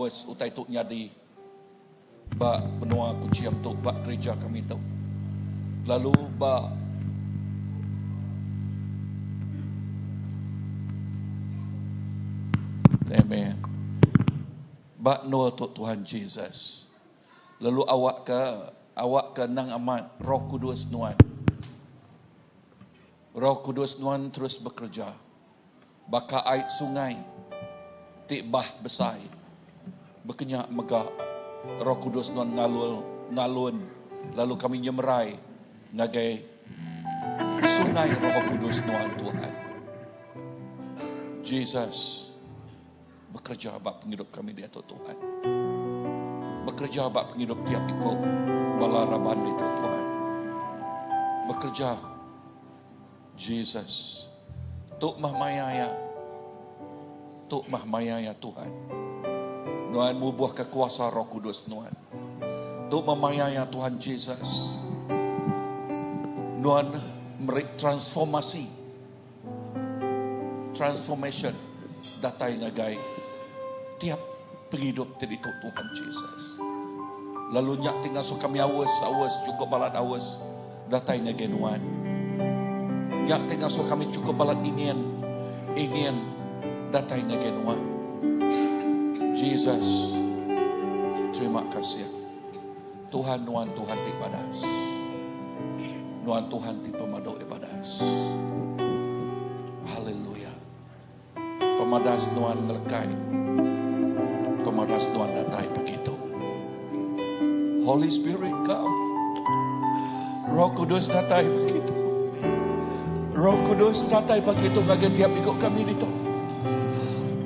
Wes utai tu nyadi ba menua Kuching tu ba gerija kami tu. Lalu ba Amen. Ba endur tu Tuhan Jesus. Lalu awakka awakka nang amat Roh Kudus nuan. Roh Kudus nuan terus bekereja. Baka ai sungai ti bah besai, bekenya mega Roh Kudus nuan ngalul ngalun lalu kami nyemerai ngagai sungai Roh Kudus nuan Tuhan. Jesus bekereja ba pengidup kami diatu Tuhan. Bekereja ba pengidup tiap iku bala raban ditu Tuhan. Bekereja Jesus. Tu mah maya iya. Tu mah maya iya Tuhan. Nuan mubuhka kuasa Roh Kudus nuan. Tu mah maya iya Tuhan Jesus. Nuan meri transformasi. Transformation datai ngagai tiap pengidup ti ditu Tuhan Jesus. Lalu nya ti ngasuh kami aus, aus cukup balat aus. Datai ngagai Nuan. Nya ti ngasuh kami chukup balat ingin, ingin datai ngagai Nuan. Jesus, terima kasih. Tuhan Nuan Tuhan ti badas. Nuan Tuhan ti pemadu badas. Haleluya. Pemadas Nuan ngelekai. Pemadas Nuan datai begitu. Holy Spirit come. Roh Kudus datai begitu. Roh Kudus datai begitu ngagai tiap iku kami ditu.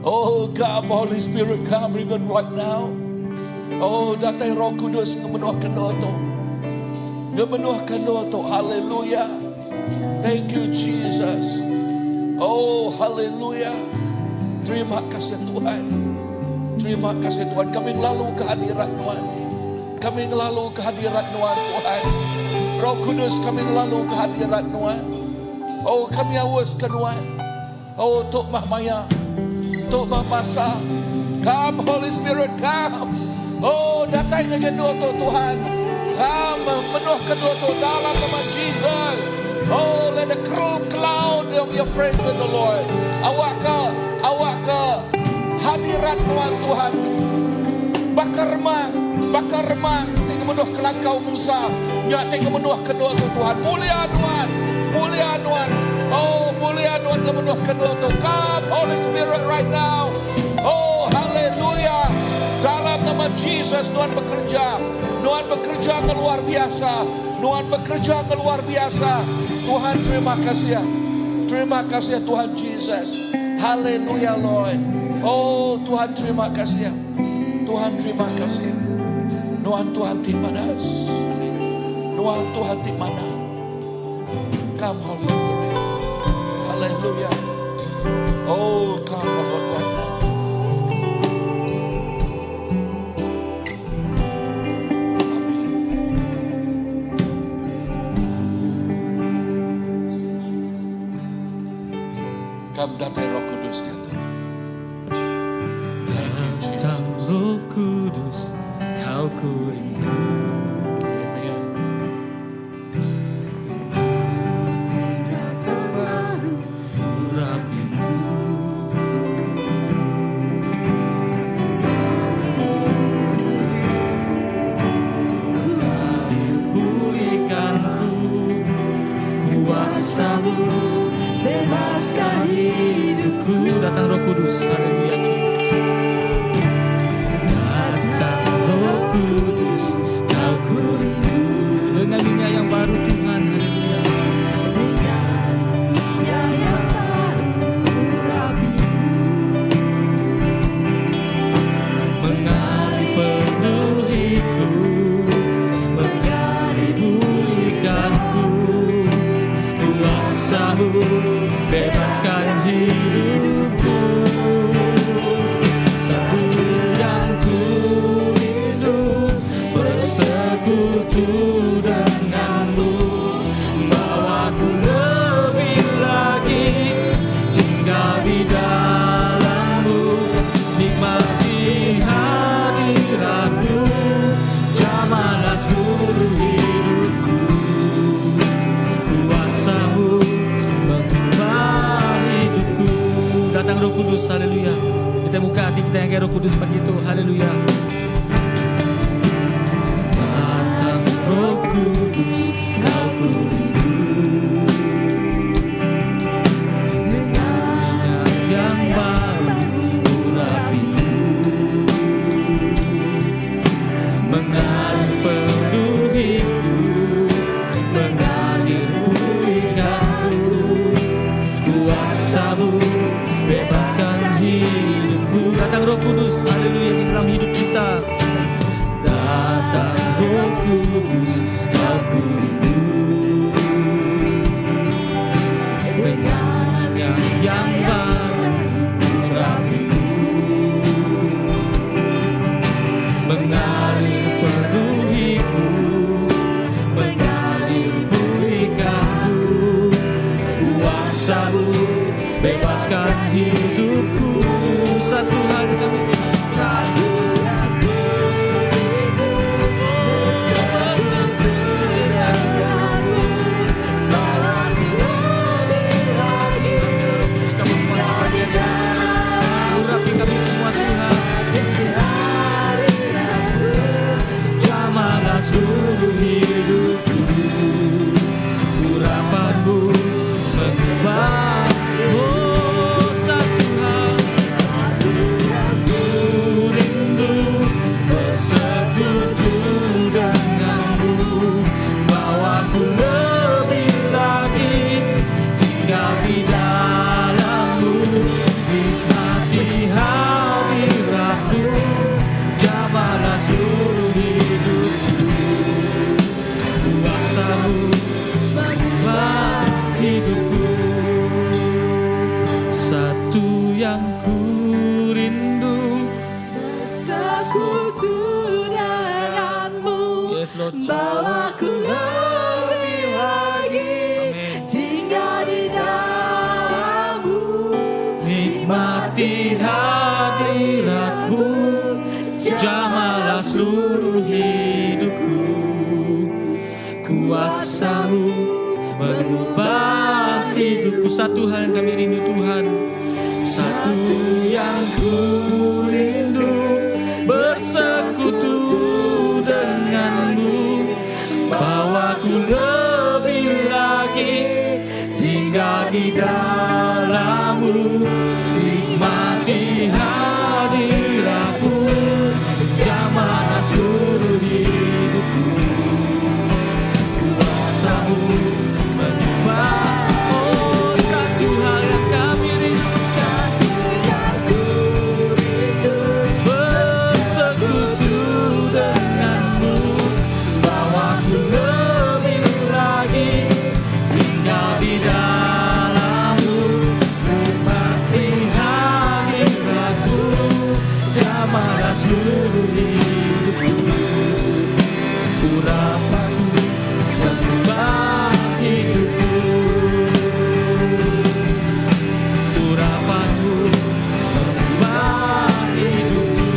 Oh, come Holy Spirit, come even right now. Oh, datai Roh Kudus ngemenuhka doa tu. Ngemenuhka doa tu. Hallelujah. Thank you Jesus. Oh haleluya. Terima kasih Tuhan. Terima kasih Tuhan. Kami ngelalu kehadirat Tuhan. Kami ngelalu kehadirat Tuhan Tuhan. Roh Kudus kami ngelalu kehadirat Tuhan. Oh kami aus ke Tuhan. Oh tuk mah maya. Tuk mah masa. Come Holy Spirit come. Oh datai ngagai endur tu Tuhan. Come menuh ke endur tu dalam nama Jesus. Oh let the cloud of your presence the Lord. Awak ke awak ke hadirat nuan Tuhan. Baka remang, baka remang ti ngemenuh kelangkau Musa, nya ti ngemenuh ke endur tu Tuhan. Mulia nuan, mulia nuan. Oh, mulia nuan ngemenuh ke endur tu. Come Holy Spirit right now. Oh, haleluya. Dalam nama Jesus nuan bekerja. Nuan bekerja ke luar biasa. Nuan bekerja ke luar biasa. Tuhan terima kasih. Terima kasih Tuhan Jesus. Haleluya Lord. Oh Tuhan terima kasih. Tuhan terima kasih. Nuan Tuhan ti badas. Nuan Tuhan ti manah. Come Holy Spirit. Haleluya. Oh come Lord right now. Amen. Come datai Roh Kudus diatu. Thank you Jesus. Datang Roh Kudus, kau ku rindu. Amen. Baru urapiku. Pulihkanku, kuasamu bebaskan hidupku. Datang Roh Kudus, haleluya Jesus. Datang Roh Kudus, Haleluya. Datang Roh Kudus, kau ku rindu. Dengan yang baru urapiku. Mengalir penuhiku, mengalir pulihkanku. Kuasamu bebaskan hidupku. Datang Roh Kudus, haleluya, di dalam hidup kita. Datang Roh Kudus, kau ku rindu. Dengan yang baru urapiku. Mengalir penuhiku, mengalir pulihkanku. Kuasamu bebaskan hidupku. Satu hal kami satu yang ku rindu bersekutu denganmu. Bawaku lebih lagi tinggal di Urapi kami semua Tuhan. Jamalah seluruh hidupku. Urapanmu mengubah. Oh satu hal ku rindu bersekutu denganmu. Bawaku lebih lagi tinggal di dalammu. Nikmati hadiratmu, jamalah seluruh hidupku. Kuasamu mengubah hidupku. Satu yang ku rindu Bersekutu denganmu. Yes, Lord Jesus. Bawaku lebih lagi Amin. tinggal di dalammu. Nikmati hadiratmu, jamalah seluruh hidupku. Kuasamu mengubah hidupku. Satu hal yang kami rindu Tuhan. Satu yang ku rindu bersekutu denganmu. Bawaku lebih lagi tinggal di dalammu. Nikmati hadiratmu, jamalah seluruh hidupku. Kuasamu mengubah. Oh satu hal yang kami rindu. Satu yang ku rindu bersekutu denganmu. Bawaku lebih lagi tinggal di dalammu. Nikmati hadiratmu, jamalah seluruh hidupku. Urapanmu mengubah hidupku. Urapanmu mengubah hidupku.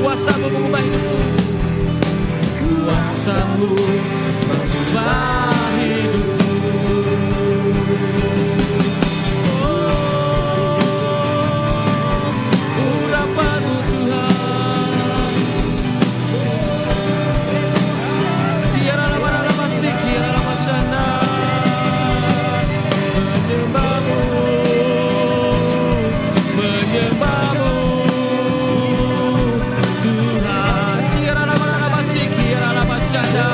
Kuasamu mengubah hidupku. Kuasamu mengubah hidupku. Oh, urapanmu Tuhan. Tiara lama lama kiara lama sana. Menyembahmu, menyembahmu, Tuhan. Tiara lama lama kiara lama sana.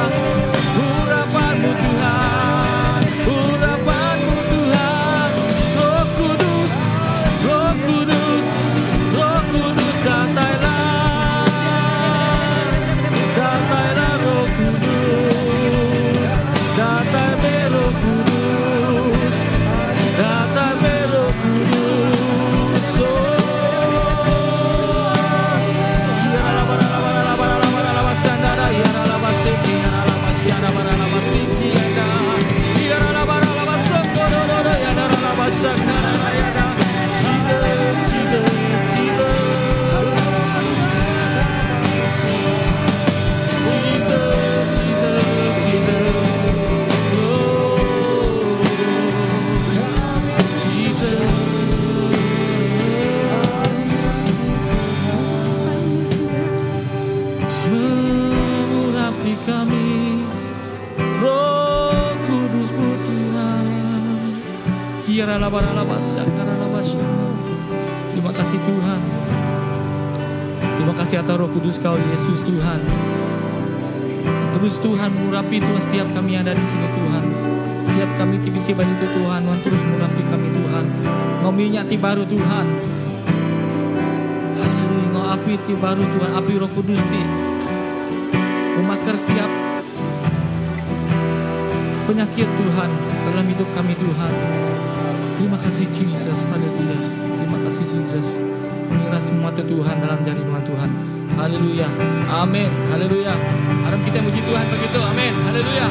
Terima kasih Tuhan. Terima kasih atas Roh Kudus Kau Yesus Tuhan. Terus Tuhan mengurapi Tuhan setiap kami yang ada di sini Tuhan. Setiap kami ti bisi ba ditu Tuhan, Nuan terus mengurapi kami Tuhan. Ngau minyak ti baru Tuhan. Haleluya, ngau api ti baru Tuhan, api Roh Kudus ti memakar setiap penyakit Tuhan dalam hidup kami Tuhan. Terima kasih Jesus, haleluya. Terima kasih Jesus. Menyerah semua tu Tuhan dalam jari Nuan Tuhan. Haleluya. Amin. Haleluya. Harap kita muji Tuhan begitu. Amin. Haleluya.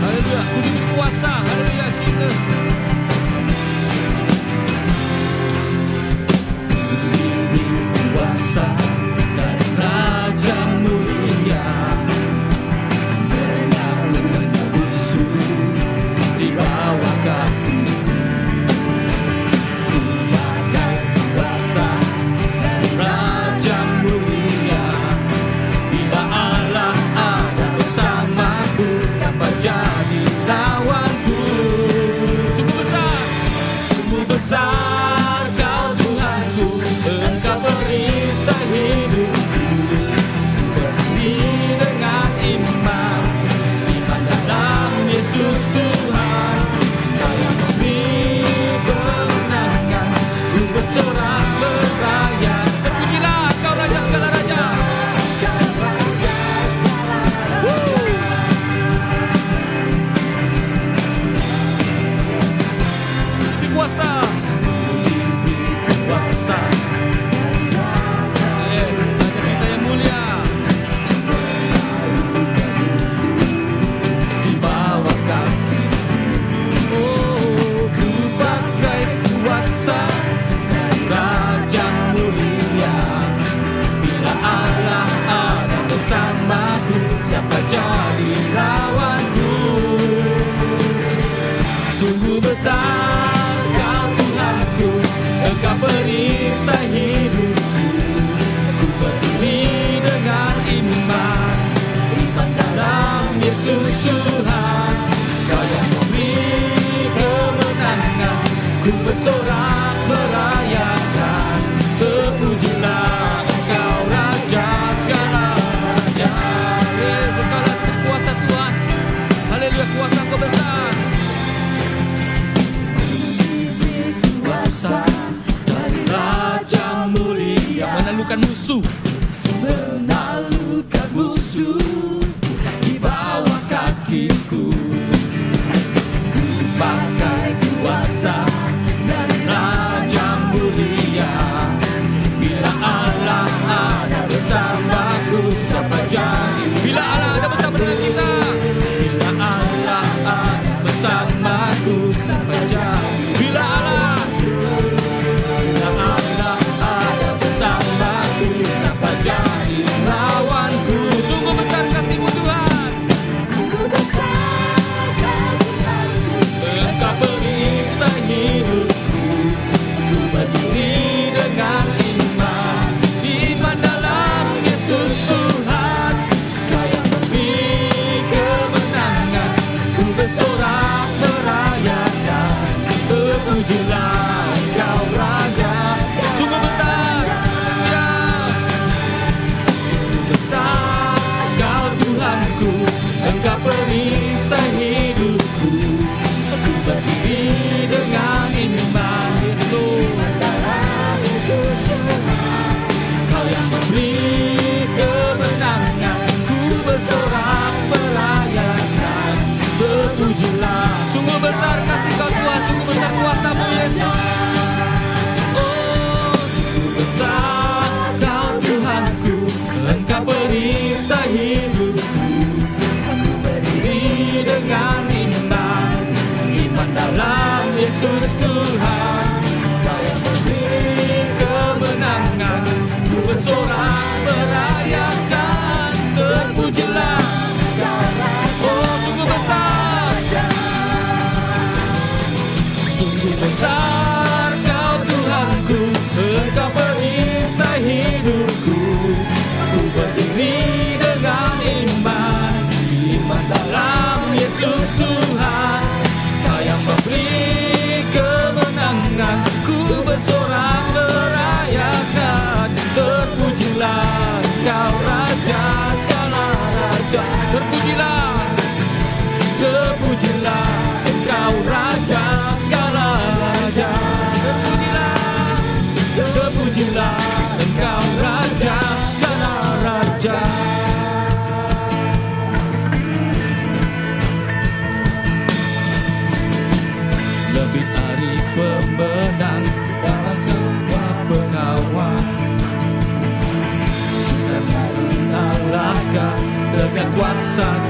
Haleluya. Ku diberi kuasa. Haleluya Jesus. Ku diberi kuasa dari Raja mulia. Menaklukkan musuh di bawah kaki. Ku pakai kuasa dari Raja mulia. Bila Allah ada bersamaku, siapa jadi lawanku? Sungguh besar, sungguh besar kau Tuhanku, Engkau perisai hidupku. Berdiri dengan iman, iman dalam Yesus Tuhan. Kau yang memberi kemenangan, ku bersorak beraya. Terpujilah kau Raja segala raja. Woo! Dikuasa, kuasa. Yes, Raja kita yang mulia. Di bawah kaki. Oh, ku pakai kuasa dari Raja mulia. Bila Allah ada bersamaku, siapa jadi lawanku? Sungguh besar kau Tuhanku, Engkau perisai hidupku. Ku berdiri dengan iman, iman dalam Yesus Tuhan. Kau yang memberi kemenangan, ku bersorak merayakan. Terpujilah Engkau Raja segala raja. Yes, Engkau kuasa Tuhan. Haleluya, kuasa Engkau besar. Kuasa dari Raja mulia menaklukkan musuh, menaklukkan musuh di bawah kakiku. Ku pakai kuasa dari Raja mulia. Bila Allah ada bersamaku, siapa jadi? Bila Allah ada bersama dengan kita, bila Allah ada bersamaku, siapa jadi? Bila Allah, bila Allah ada bersamaku, siapa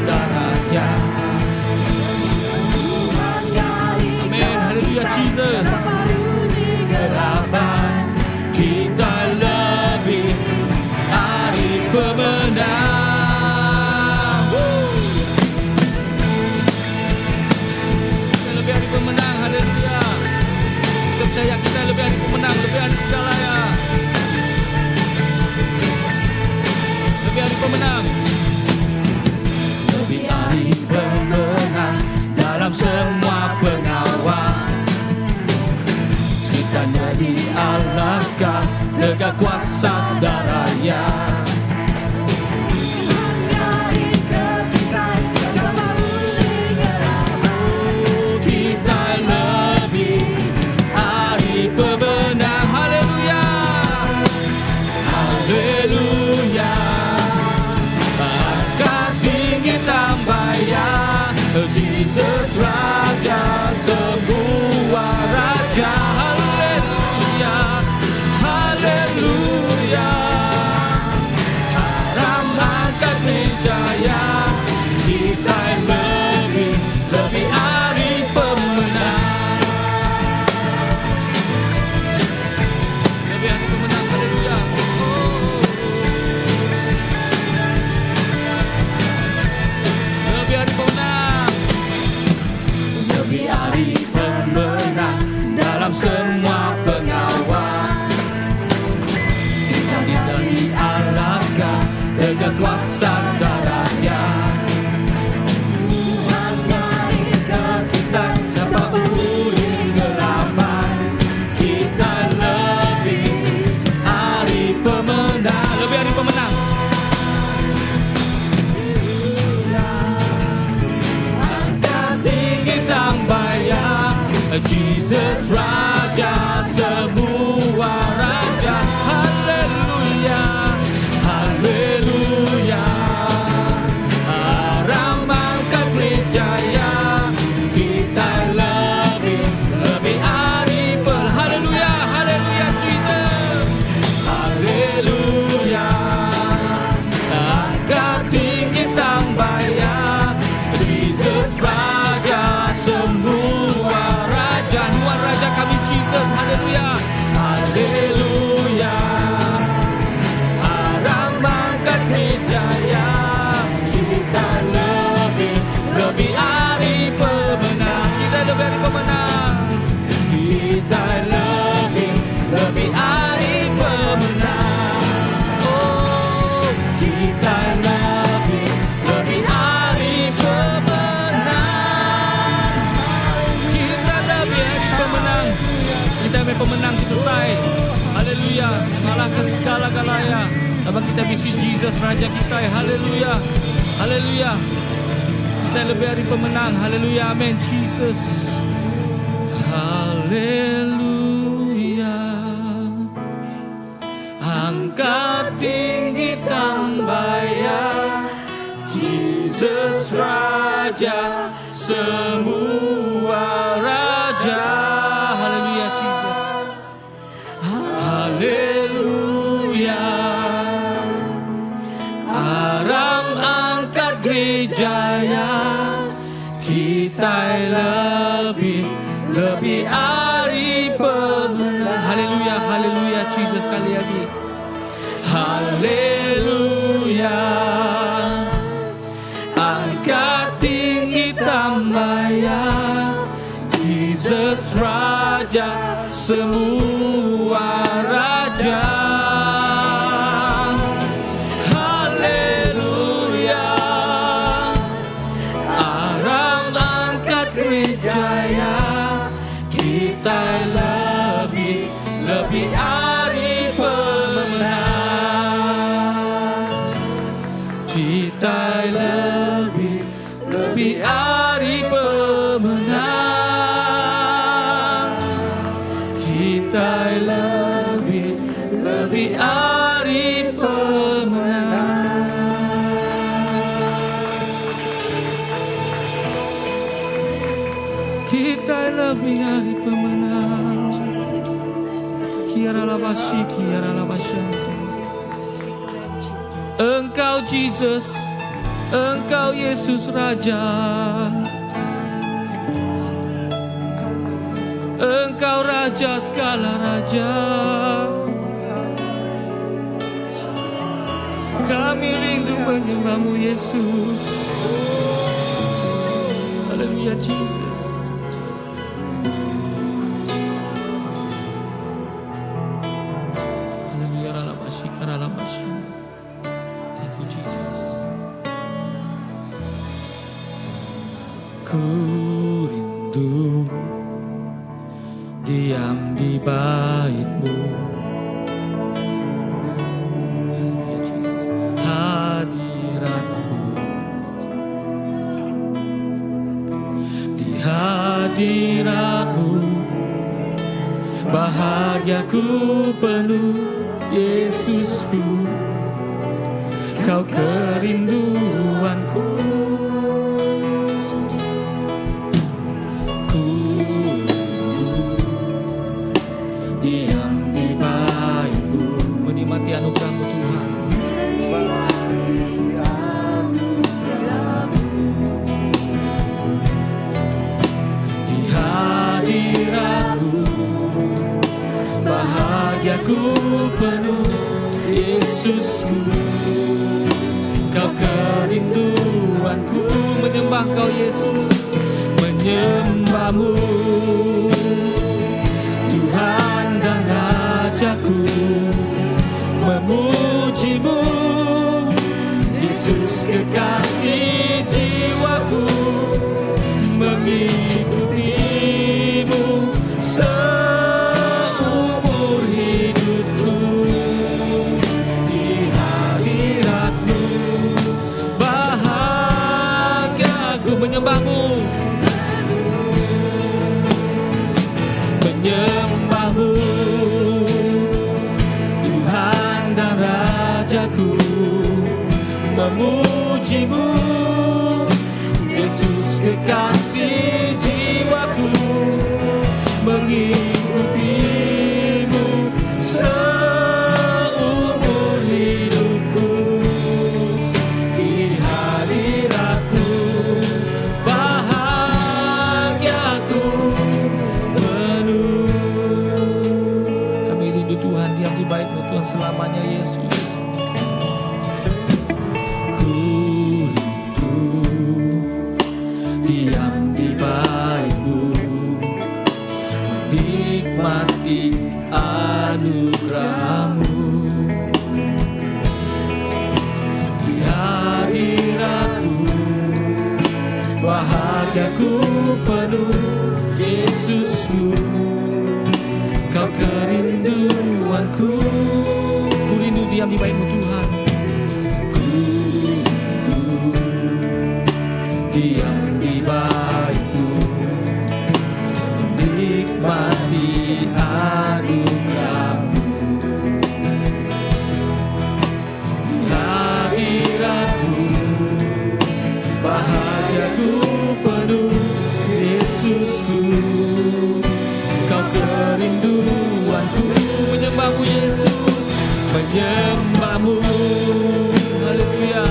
darahnya. Amin. Haleluya Jesus. Laban kita lebih ari pemenang. Woo! Kita lebih ari pemenang. Haleluya. Kita percaya kita lebih ari pemenang, lebih ari segala ya. Lebih ari pemenang. Lebih ari pemenang dalam semua pengawa. Sitannya dialahkan tegak kuasa darahnya. Kita lebih ari pemenang. Haleluya. Haleluya. Angkat tinggi tambaya. Jesus Raja semua raja. Haleluya. Haleluya. Aram angkat wijaya. Kita lebih, lebih ari pemenang. Lebih ari pemenang. Haleluya. Oh. Lebih ari pemenang. Lebih ari pemenang dalam semua pengawal. Kita dialahkan tegak kuasa darahnya. Tuhan naik ke kita, siapa boleh ngelaban. Kita lebih ari pemenang. Lebih ari pemenang. Angkat tinggi tambaya. Jesus Raja semua raja. Haleluya. Haleluya. Aram angkat wijaya. Kita lebih, lebih ari per. Haleluya. Haleluya Jesus. Haleluya. Angkat tinggi tambaya. Jesus Raja semua raja. Nuan Raja kami Jesus. Haleluya. Haleluya. Aram angkat wijaya. Kita lebih, lebih ari pemenang. Kita lebih ari pemenang. Kita lebih, lebih ari pemenang. Oh, kita lebih, lebih ari pemenang. Kita lebih ari pemenang. Kita lebih pemenang kita say. Haleluya. Mengalahkan segala-galanya. Sebab kita bisi Jesus Raja kita. Haleluya. Haleluya. Kita lebih ari pemenang. Haleluya. Amin. Jesus. Haleluya. Angkat tinggi tambaya. Jesus Raja semua raja. Haleluya Jesus. Haleluya. Aram angkat gereja kita lebih, lebih ari pemenang. Haleluya, haleluya Jesus sekali lagi. Haleluya. Angkat tinggi tambaya. Jesus Raja semua raja. Haleluya. Aram angkat gereja kita lebih, lebih ari pemenang. Kita lebih, lebih ari pemenang. Kita lebih, lebih ari pemenang. Kita lebih ari pemenang. Kiara labasi, kiara labasya. Engkau Jesus. Engkau Yesus Raja. Engkau Raja segala raja. Kami rindu menyembahmu Yesus. Haleluya Jesus. Haleluya ralabashika. Thank you Jesus. Ku rindu diam di baitmu. Haleluya Jesus. Hadiratmu. Di hadiratmu bahagiaku penuh Yesusku. Kau kerinduanku. Ku rindu diam di baitmu. Menikmati anugerahmu Tuhan. Di hadiratmu bahagiaku penuh Yesusku. Kau kerinduanku. Menyembah kau Yesus. Menyembahmu Tuhan dan Rajaku. Memujimu Yesus kekasih jiwaku. Mengikutimu seumur hidupku. Di hadiratmu bahagiaku. Menyembahmu. Menyembahmu Tuhan dan Rajaku. Memujimu Yesus kekasih jiwaku. Mengikutimu seumur hidupku. Di hadiratmu bahagiaku penuh. Kami rindu Tuhan diam di baitmu Tuhan selamanya Yesus. Ku rindu diam di baitmu. Menikmati anugerahmu. Di hadiratmu bahagiaku penuh Yesusku. Kau kerinduanku. Ku rindu diam di baitmu Tuhan. Ku rindu diam di baitmu. Menikmati anugerahmu. Di hadiratmu bahagiaku penuh Yesusku. Kau kerinduanku. Menyembahmu Yesus. Menyembahmu. Haleluya.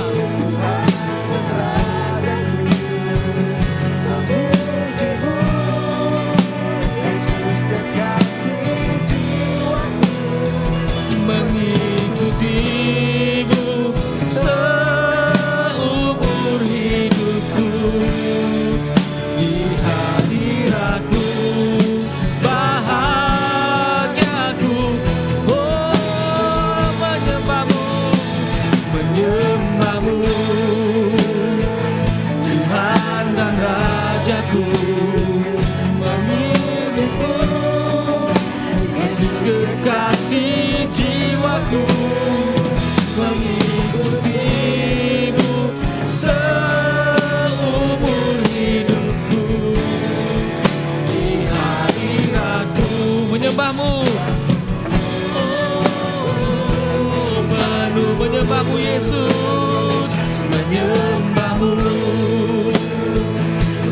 Mengikutimu seumur hidupku. Di hadiratmu bahagiaku. Oh, menyembahmu. Menyembahmu Tuhan dan Rajaku. Mengikutimu Yesus kekasih jiwaku. Mengikutimu seumur hidupku. Di hadiratmu menyembahmu. Oh, penuh menyembahmu Yesus. Menyembahmu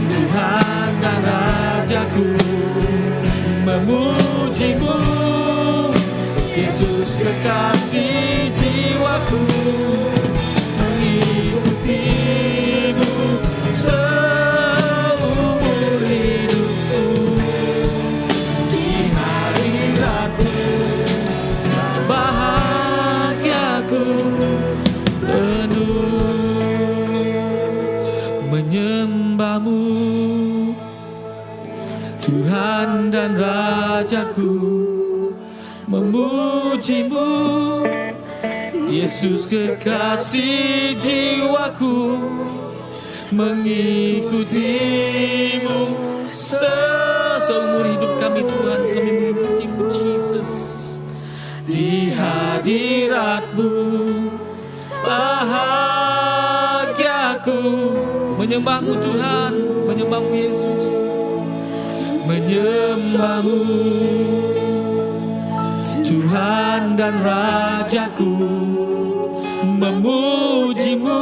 Tuhan dan Rajaku. Memujimu Yesus kekasih jiwaku. Mengikutimu Menyembahmu Tuhan dan Rajaku Memujimu Yesus kekasih jiwaku Mengikutimu Seumur hidup kami Tuhan Kami mengikutimu Jesus Di hadiratmu Bahagiaku Menyembahmu Tuhan Menyembahmu Yesus Menyembahmu Tuhan dan Rajaku Memujimu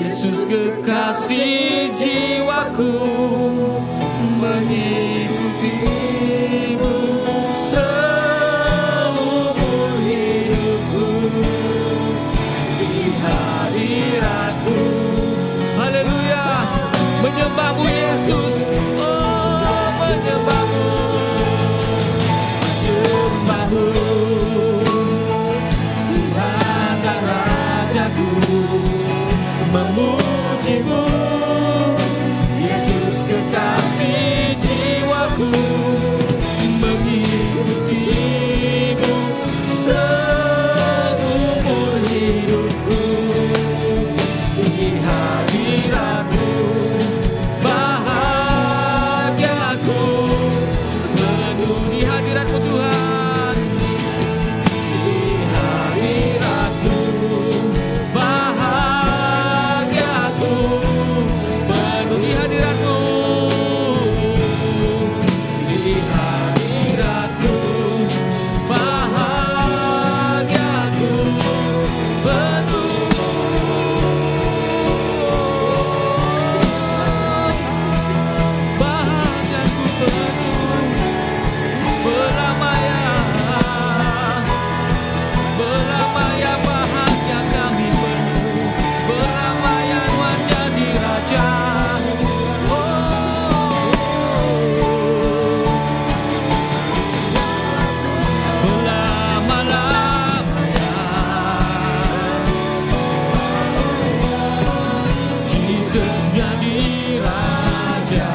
Yesus kekasih jiwaku Mengikutimu Seumur hidupku Di hadiratmu Haleluya Menyembahmu Yesus Oh menyembahmu Menyembahmu Tuhan dan Rajaku Memujimu Yesus kekasih jiwaku Mengikutimu Seumur hidupku Di hadiratmu Bahagiaku Penuh di hadiratmu Tuhan Di hadiratmu Bahagiaku Penuh di hadiratmu Di hadiratmu Bahagiaku Penuh Bahagiaku penuh Belamaya Belamaya bahagia kami penuh Belamaya Tuhan jadi Raja Oh Berlama-lamanya Jesus jadi Raja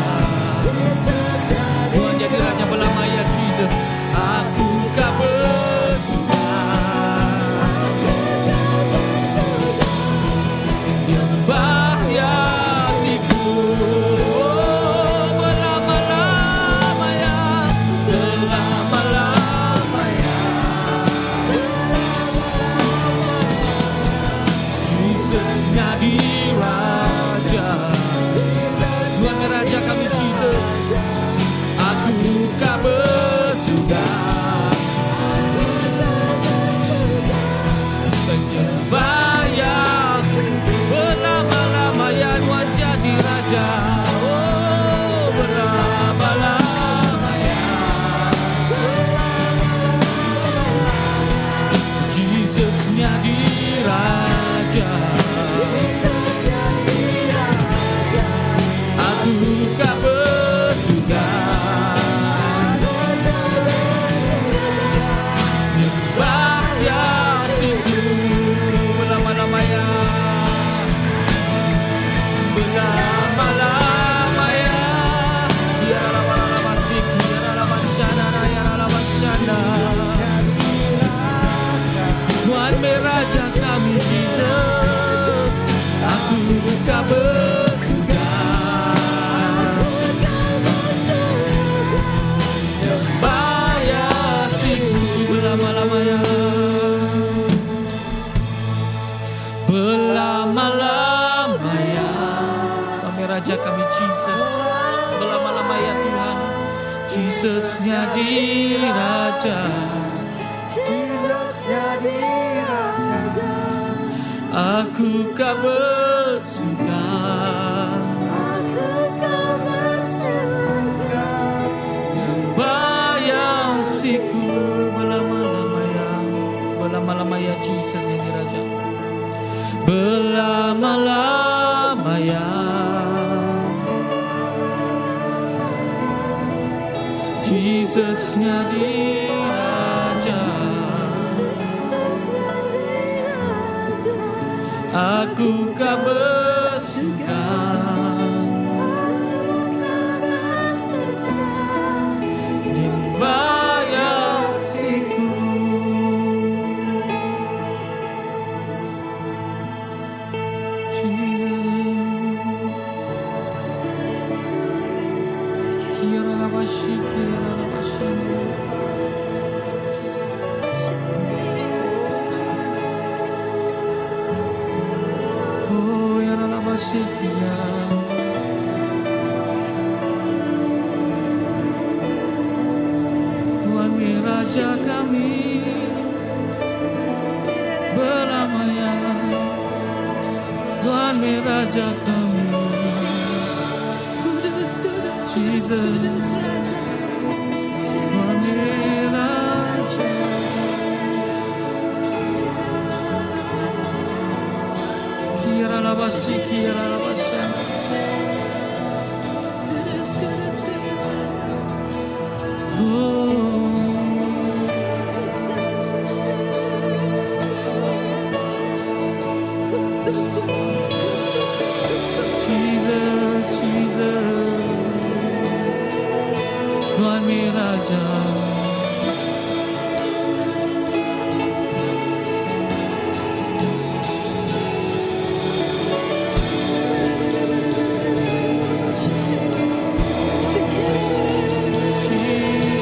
Tuhan jadi Raja belamaya Jesus Aku kah bersuka Nyembah hatiku Oh berlama-lamanya Berlama-lamanya Jesus jadi Raja Tuhan Raja kami Jesus Aku kah bersuka Menyembah Berlama-lama ya Tuhan jadi Raja Oh berlama-lama ya Jesus jadi Raja Aku kah bersuka Nyembah Yesusku berlama-lama ya Berlama-lama ya Ya lama-lama siki ya lama shana ya lama shana Tuhan Raja kami Jesus Aku kah bersuka Nyembah Yesusku berlama-lama ya Berlama-lama ya Kami Raja kami Jesus Berlama-lama ya Tuhan Jesus jadi Raja Jesus jadi Raja. Aku kah bersuka Aku kah bersuka. Nyembah Yesusku berlama-lama ya Berlama-lama ya Jesus jadi Raja Berlama-lama ya Jesus jadi Raja Jesus jadi Raja. Aku kah bersuka Tuhan meh Raja kami belamanya. Tuhan meh Raja kami. Kudus, kudus, kudus, Jesus. kudus Raja. Tuhan meh Raja. Kira labasi, kira labasi. Kudus, kudus, kudus Raja. Oh. Jesus, Jesus. Tuhan meh Raja.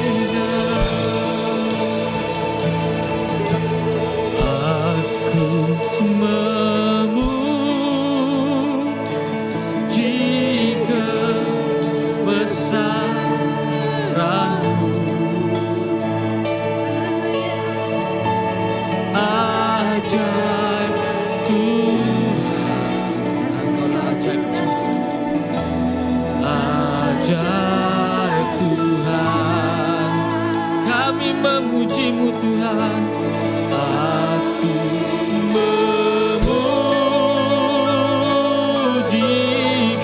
Jesus. Aku memuji kebesaran-Mu. Ajaib Tuhan, Engkau ajaib Jesus. Ajaib Tuhan, kami memujimu Tuhan. Aku memuji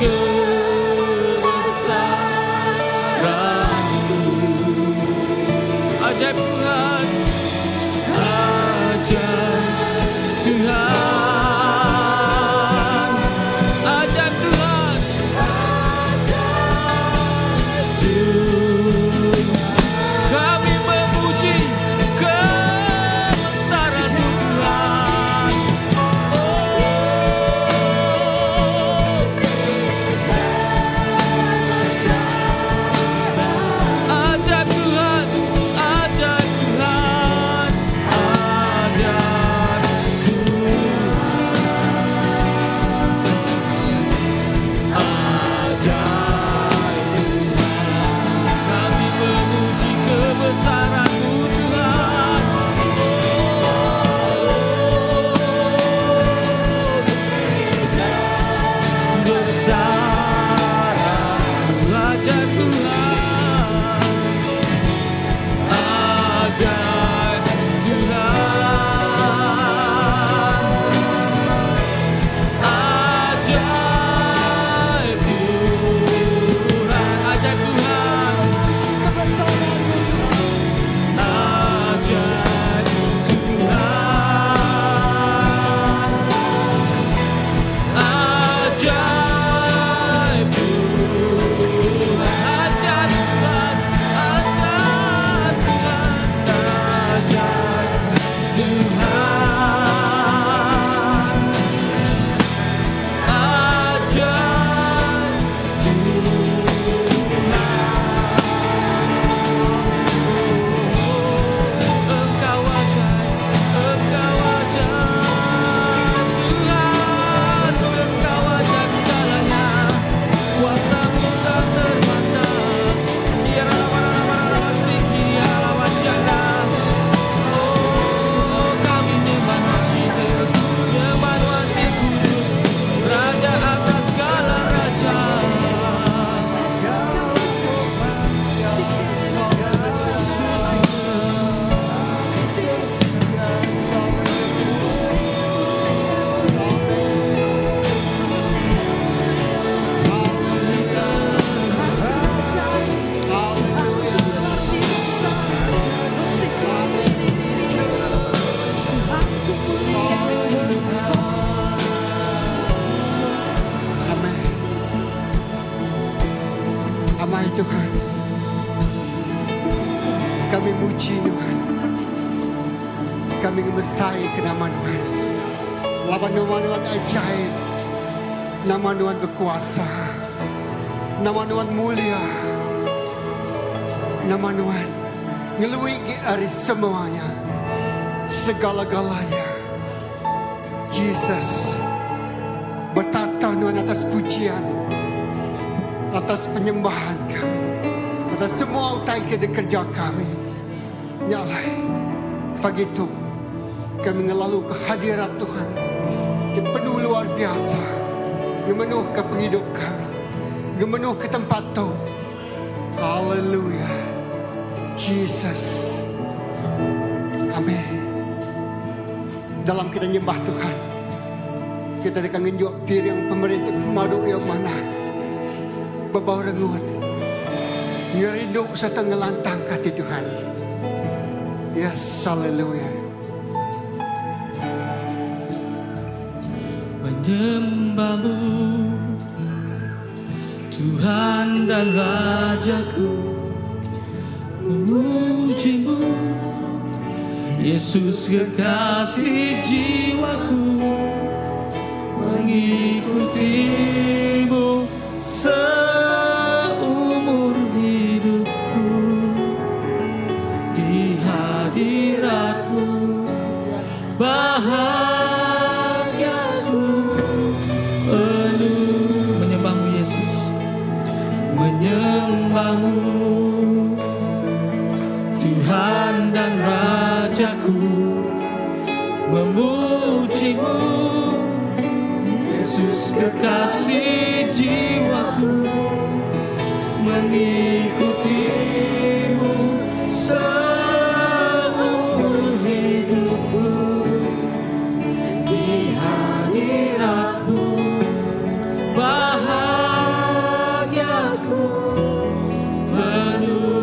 kebesaran-Mu. Ajaib Tuhan, ajaib Tuhan, ajaib Tuhan, Tuhan. Kami memuji kebesaran Tuhan. Oh, ajaib Tuhan, ajaib Tuhan, ajaib Tuhan, ajaib Tuhan. Kami memuji kebesaran-Mu Tuhan. Oh, besar ajaib Tuhan, ajaib Tuhan, ajaib Tuhan, ajaib Tuhan, ajaib Tuhan. Ajaib Tuhan, ajaib Tuhan, ajaib Tuhan, ajaib Tuhan, ajaib Tuhan. Engkau ajaib, Engkau ajaib Tuhan, Engkau ajaib segalanya. Kuasamu tak terbatas. Kiara lama lama lama siki, lama syanda. Oh, kami nyembah Jesus, nyembah Tuhan yang kudus, Raja atas segala raja. Amin. Amin Tuhan. Kami muji Tuhan. Kami ngemesai ke nama Tuhan. Laban nama Tuhan ajaib. Nama Tuhan berkuasa. Nama Tuhan mulia. Nama Nuan ngelui agi ari semua nya, segala-galanya. Jesus, betata Nuan atas pujian, atas penyembahan kami, atas semua utai ke dikereja kami. Nya alai, pagi tu kami ngelaluka hadirat Tuhan ti penuh luar biasa ngemenuhka pengidup kami, ngemenuhka tempat tu. Haleluya. Jesus. Amen. Dalam kita nyembah Tuhan, kita deka ngenjuk piring pemeri ti pemadu iya manah. Bebau rengut, ngerindu sereta ngelantangka ati Tuhan. Yes, haleluya. Menyembahmu Tuhan dan Rajaku Memujimu Yesus kekasih jiwaku Mengikutimu seumur hidupku Di hadiratmu Bahagiaku penuh Menyembahmu Yesus Menyembahmu Tuhan dan Rajaku Memujimu Yesus kekasih jiwaku Mengikutimu seumur hidupku Di hadiratmu bahagiaku penuh.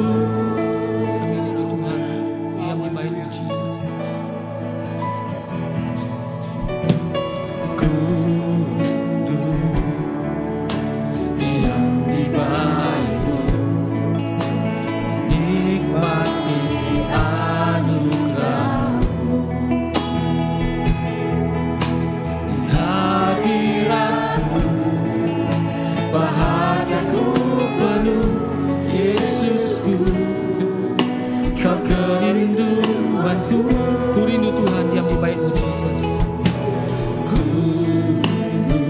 Kami rindu Tuhan, diam di bait Jesus. Ku rindu diam di baitmu, nikmati anugerahmu di hadiratmu bahagiaku penuh Yesusku kau kerinduanku ku rindu Tuhan diam di baitmu Jesus ku rindu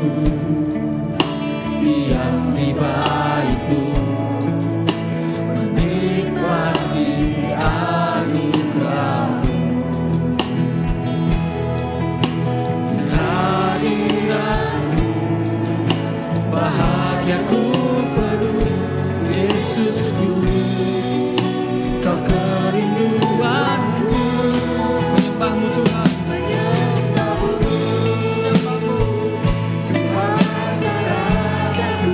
diam di baitmu menikmati anugerahmu di hadiratmu bahagiaku penuh Yesusku kau kerinduanku menyembahmu Tuhan Menyembahmu Tuhan dan Rajaku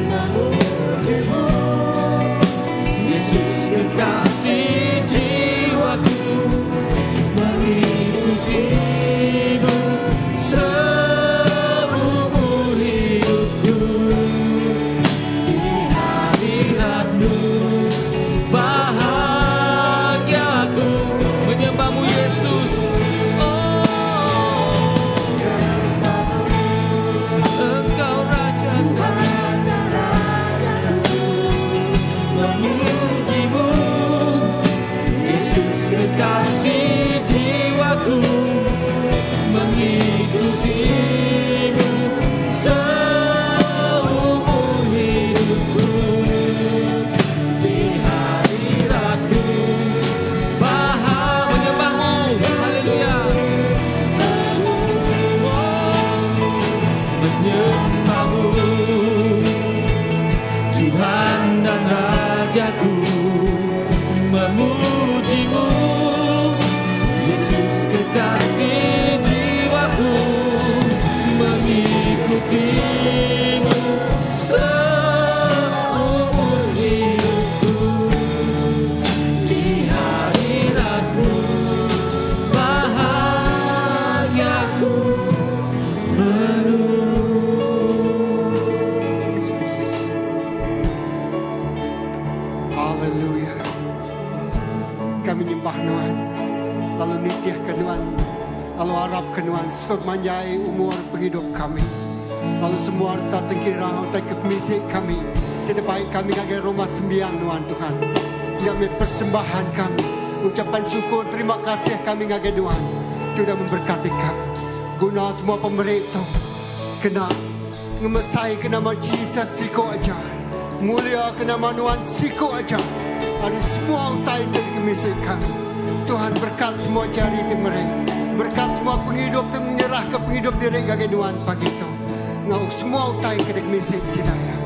Memujimu Yesus kekasih jiwaku mengikutimu seumur hidupku di hadiratmu bahagiaku menyembahmu Yesus oh Engkau Raja Tuhan dan Rajaku memujimu Yesus kekasih jiwaku mengikutimu seumur hidupku di hadiratmu bahagia menyembahmu haleluya menyembahmu Tuhan dan Rajaku memujimu Yesus kekasih jiwaku mengikutimu seumur hidupku di hadiratmu bahagiaku penuh Jesus. Haleluya. Kami nyembah Nuan. Lalu nitih ke Nuan. Lalu arap ke Nuan sepemanjai umur penghidup kami. Lalu semua reta tengkira utai ke pemisi kami ti dibai kami ngagai rumah sembiang Nuan Tuhan. Nya meh persembahan kami, ucapan syukur terima kasih kami ngagai Nuan ti udah memberkati kami. Guna semua pemeri tu kena ngemesai ke nama Jesus siko aja, mulia ke nama Nuan siko aja ari semua utai ti dikemisi kami. Tuhan berkat semua jari ti meri, berkat semua pengidup ti menyerahka pengidup diri ngagai Nuan pagi tu enggau semua utai ke dikemisi sida iya.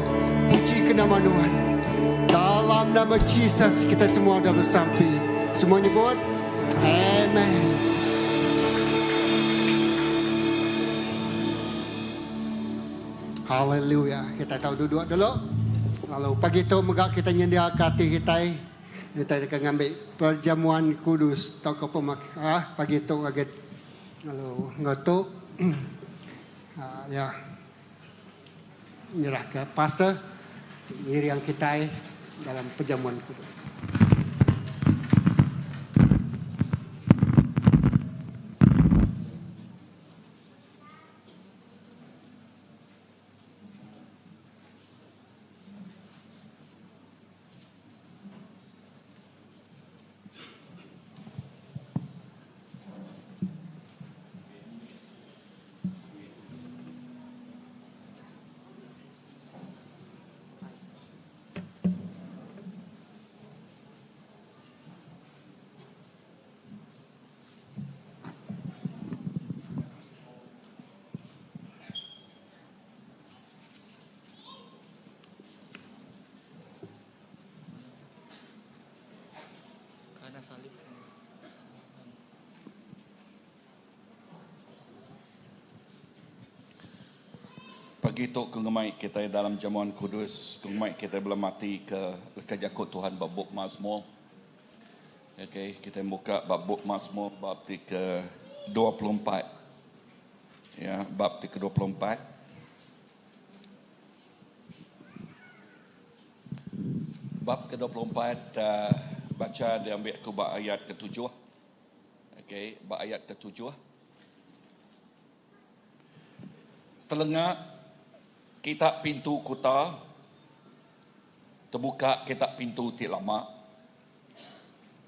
Puji ke nama Nuan. Dalam nama Jesus kita semua udah besampi. Semua nyebut Amen. Haleluya. Kita tau duduk dulu. Lalu pagi tu mega kita nyendiaka ati kitai. Kitai deka ngambi perjamuan kudus tauka pemak ah pagi tu agi. Lalu enggau tu ah ya nyerahka pastor ngiring kitai dalam perjamuan kudus. Pagi tu ke ngemai kitai dalam jamuan kudus, ke ngemai kitai belemati ke leka jaku Tuhan ba bup Mazmur. Okay, kita muka bab bup Mazmur bab ti ke 24. Ya, bab ti ke 24. Bab ke 24 uh, baca diambil aku ba ayat ke-7. Okay, ba ayat ke-7. Telenga kita pintu kuta Tebuka kita pintu ti lama,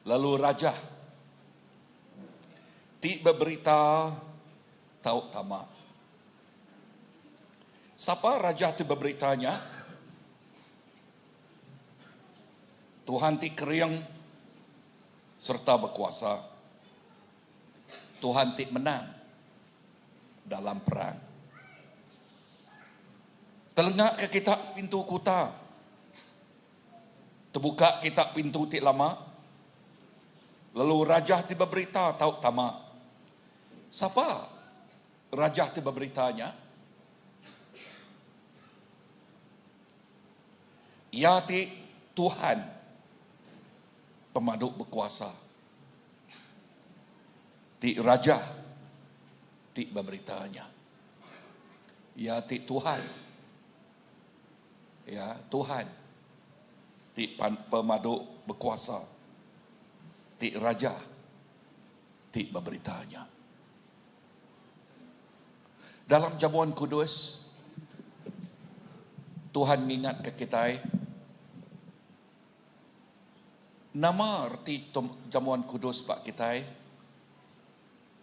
lalu rajah ti beberita tau tama. Sapa rajah ti beberita nya? Tuhan ti kering sereta bekuasa. Tuhan ti menang dalam perang. Telengaka kita pintu kuta. Tebuka kita pintu ti lama, lalu rajah ti beberita tau tama. Sapa rajah ti beberita nya? Iya ti Tuhan Pemadu Bekuasa, ti Rajah ti beberita nya. Iya ti Tuhan. Ya, Tuhan ti pemadu bekuasa, ti Raja ti beberita nya. Dalam Jamuan Kudus, Tuhan ngingatka kitai nama reti Jamuan Kudus ba kitai.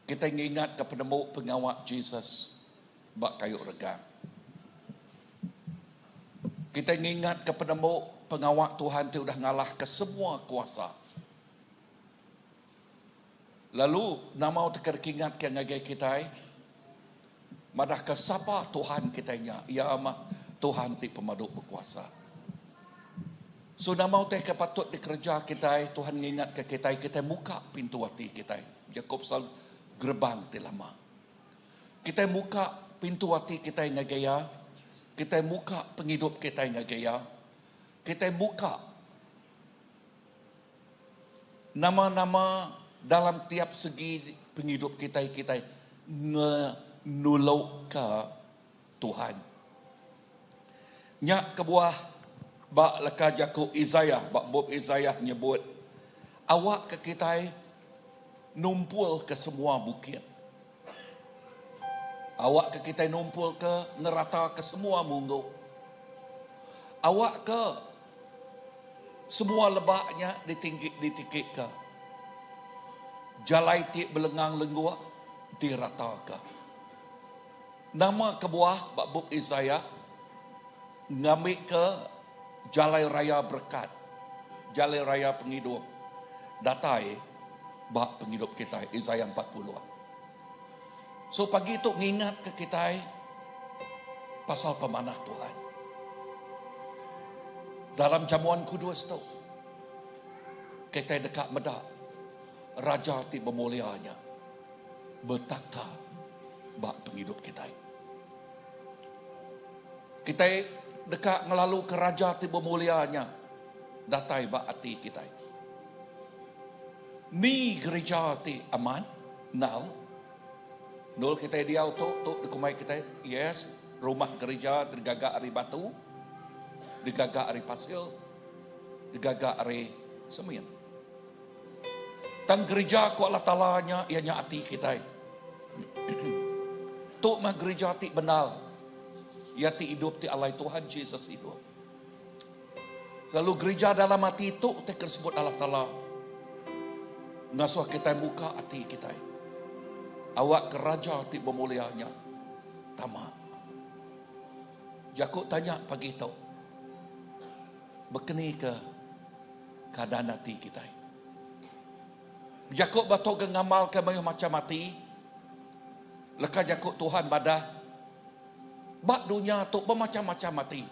Kitai ngingatka penemu pengawa Jesus ba kayu regang. Kitai ngingatka penemu pengawa Tuhan ti udah ngalahka semua kuasa. Lalu nama utai ke dikingatka ngagai kitai? Madahka sapa Tuhan kitai nya, Iya mah Tuhan ti pemadu bekuasa. So nama utai ke patut dikereja kitai, Tuhan ngingatka kitai, kitai muka pintu ati kitai. Jaku pasal gerbang ti lama. Kitai muka pintu ati kitai ngagai Iya, kitai muka pengidup kitai ngagai Iya, kitai muka nama-nama dalam tiap segi pengidup kitai, kitai ngenuluka Tuhan. Nya kebuah ba leka jaku Isaiah ba bup Isaiah nyebut, Awakka kitai numpulka semua bukit. Awakka kitai numpulka ngerataka semua munggu. Awakka semua lebak nya ditinggi ditikika. Jalai ti belengang lengguk dirataka. Nama kebuah ba bup Isaiah ngambika jalai raya berekat, jalai raya pengidup datai ba pengidup kitai Isaiah 40. So pagi tu ngingatka kitai pasal pemanah Tuhan. Dalam jamuan kudus tu, kitai deka meda Raja ti bemulia nya betaka ba pengidup kitai. Kitai deka ngelaluka Raja ti bemulia nya datai ba ati kitai. Ni gerija ti amat enggau endur kitai diau tu, tu dikumbai kitai yes rumah gerija ti digaga ari batu, digaga ari pasir, digaga ari semin. Tang gerija ku Allah Taala nya iya nya ati kitai. Tu meh gerija ti bendar iya ti idup ti alai Tuhan Jesus idup. Lalu gerija dalam ati tu ti ke disebut Allah Taala ngasuh kitai muka ati kitai awakka Raja ti bemulia nya tama. Jaku tanya pagi tu bekeni ke keadaan ati kitai. Bejaku ba tu ke ngamalka mayuh macham ati leka jaku Tuhan madah ba dunya tu bemacham-macham ati.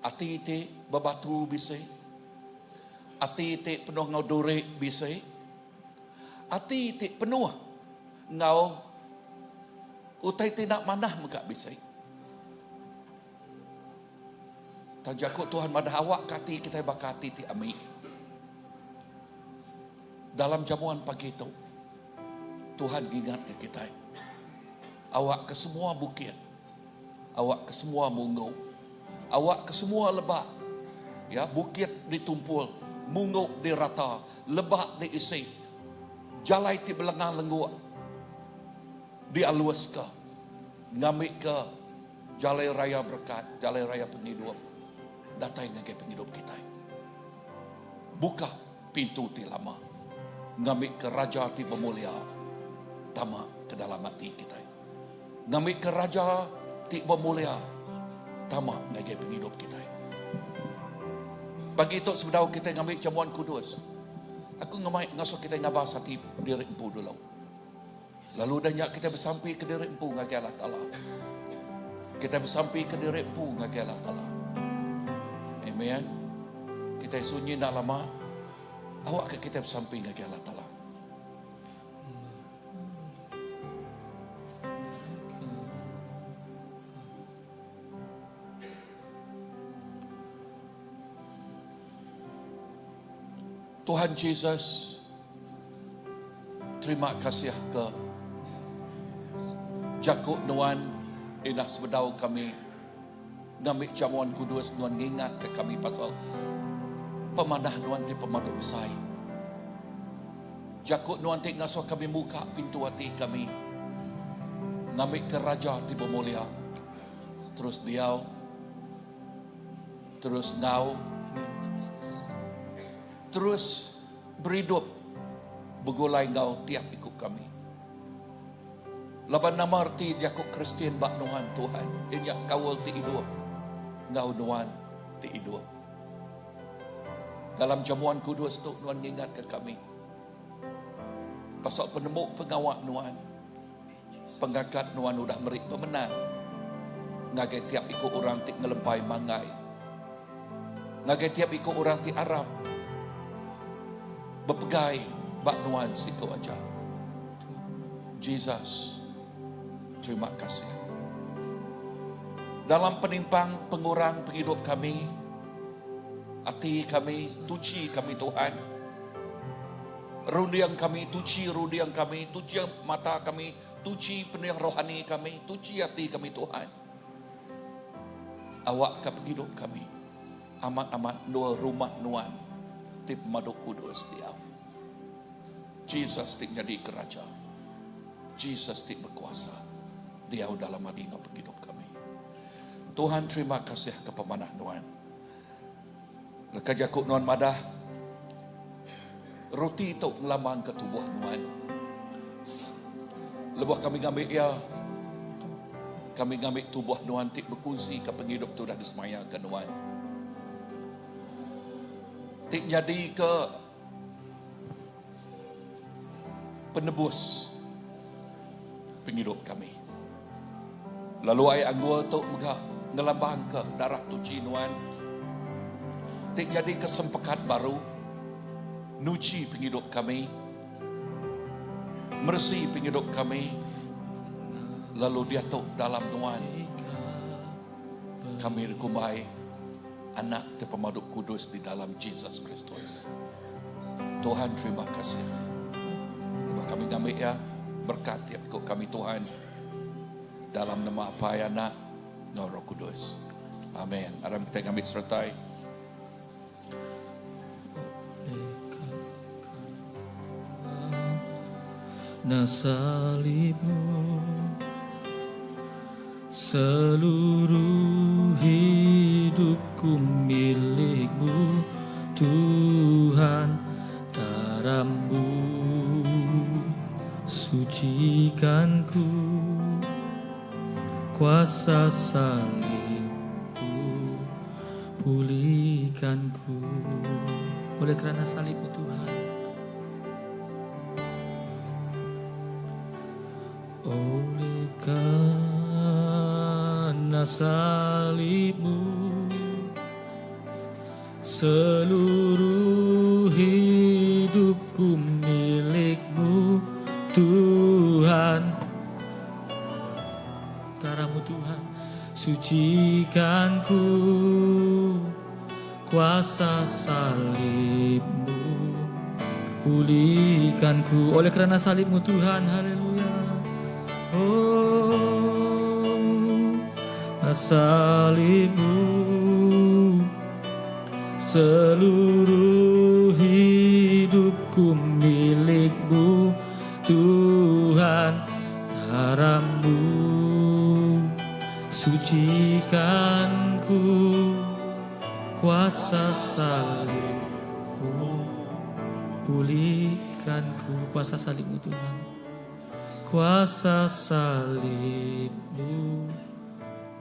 Ati ti bebatu bisi. Ati ti penuh enggau duri bisi. Ati ti penuh enggau utai ti enda manah mega bisi. Tang jaku Tuhan madah awakka ati kitai baka ati ti ami. Dalam jamuan pagi tu, Tuhan ngingatka kitai awakka semua bukit Awak ke semua munggu. Awak ke semua lebak. Ya, bukit ditumpul, munggu dirata, lebak diisi. Jalai ti belenga lengguk dialuska ngambika jalai raya berekat, jalai raya pengidup datai ngagai pengidup kitai. Buka pintu ti lama ngambika raja ti bemulia tama ke dalam ati kitai. Ngambika Raja ti bemulia tama ngagai pengidup kitai. Pagi tu sebedau kitai ngambi jamuan kudus, aku ngemai ngasuh kitai ngabas ati diri empu dulu. Lalu udah nya kitai besampi ke diri empu ngagai Allah Taala. Kitai besampi ke diri empu ngagai Allah Taala. Amen. Kitai sunyi enda lama, awakka kitai besampi ngagai Allah Taala. Tuhan Jesus, terima kasih ke jaku Nuan indah sebedau kami ngambi jamuan kudus Nuan ngingat ke kami pasal pemanah Nuan ti pemadu besai. Jaku Nuan ti ngasuh kami muka pintu ati kami ngambika Raja ti bemulia terus diau, terus enggau, terus beridup begulai enggau tiap iku kami. Laban nama reti jaku Kristian ba Nuan Tuhan, iya nya kaul ti idup enggau Nuan ti idup. Dalam jamuan kudus tu nuan ngingatka kami pasal penemu pengawa nuan. Pengangkat nuan udah meri pemenang ngagai tiap iku orang ti ngelempai manggai, ngagai tiap iku orang ti arap bepegai ba nuan siku aja. Jesus, terima kasih. Dalam penimpang pengurang pengidup kami, ati kami, tuchi kami Tuhan. Runding kami, tuchi runding kami, tuchi mata kami, tuchi pening rohani kami, tuchi ati kami Tuhan. Awakka pengidup kami amat-amat endur rumah nuan ti pemadu kudus diau. Jesus ti nyadi ke Raja. Jesus ti bekuasa diau dalam ati enggau pengidup kami. Tuhan terima kasih ke pemanah Nuan. Leka jaku Nuan madah, Roti tu ngelambangka tubuh Nuan. Lebuh kami ngambi iya, kami ngambi tubuh Nuan ti bekunsika pengidup ti udah disemayaka Nuan. Ti nyadika penebus pengidup kami. Lalu ai anggur tu mega ngelambangka darah tuchi Nuan ti nyadika sempekat baru nuchi pengidup kami, meresi pengidup kami lalu diatu dalam Nuan kami dikumbai anak ti pemadu kudus di dalam Jesus Kristus. Tuhan terima kasih. Lebuh kami ngambi iya berkat tiap iku kami Tuhan dalam nama Apai Anak enggau Roh Kudus. Amen. Aram kitai ngambi sertai. Na salibmu Seluruh hidupku milikmu Tuhan Darahmu sucikan ku Kuasa salibmu pulihkan ku Oleh kerana salibmu Tuhan Oleh karena salibmu Seluruh hidupku milikmu Tuhan Darahmu Tuhan Sucikan ku Kuasa salibmu Pulihkan ku Oleh kerana salibmu Tuhan Haleluya Oh Salibmu Seluruh hidupku milikmu Tuhan Darahmu Sucikan ku Kuasa salibmu Pulihkan ku Kuasa salibmu Tuhan Kuasa salibmu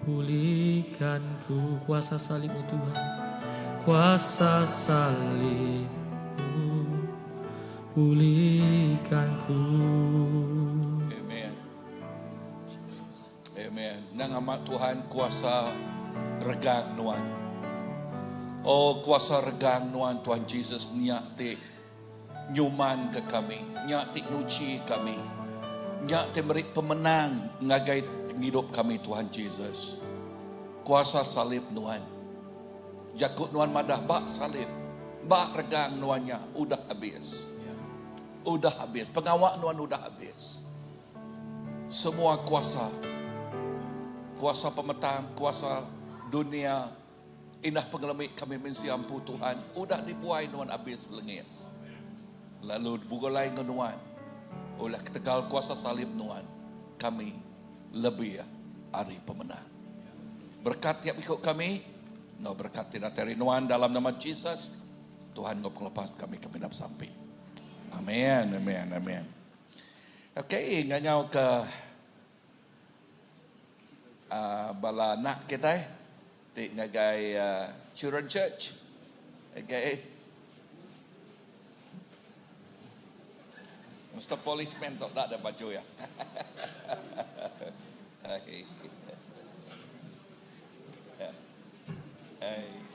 Pulihkan ku Kuasa salibmu Tuhan Kuasa salibmu Pulihkan ku Amen. Amen. Nang amat Tuhan kuasa regang nuan. Oh kuasa regang nuan Tuhan Jesus nya ti nyuman ke kami, nya ti nuchi kami, nya ti meri pemenang ngagai pengidup kami Tuhan Jesus. Kuasa salib nuan. Jaku nuan madah ba salib, ba regang nuan nya udah abis. Udah abis. Pengawa nuan udah abis. Semua kuasa, kuasa pemetang, kuasa dunia, indah pengelemi kami mensia empu Tuhan, udah dibuai nuan abis belengis. Lalu begulai enggau nuan, ulah ketegal kuasa salib nuan, kami lebih ari pemenang. Berekat tiap iku kami, enggau berekat ti datai ari nuan dalam nama Jesus, Tuhan enggau pengelepas kami ke minap sampi. Amen, amen, amen. Okay, nganyau ke uh, bala anak kita eh, ti ngagai uh, Children Church. Okay. Mr. Policeman tu tak ada baju ya. okay. Hey.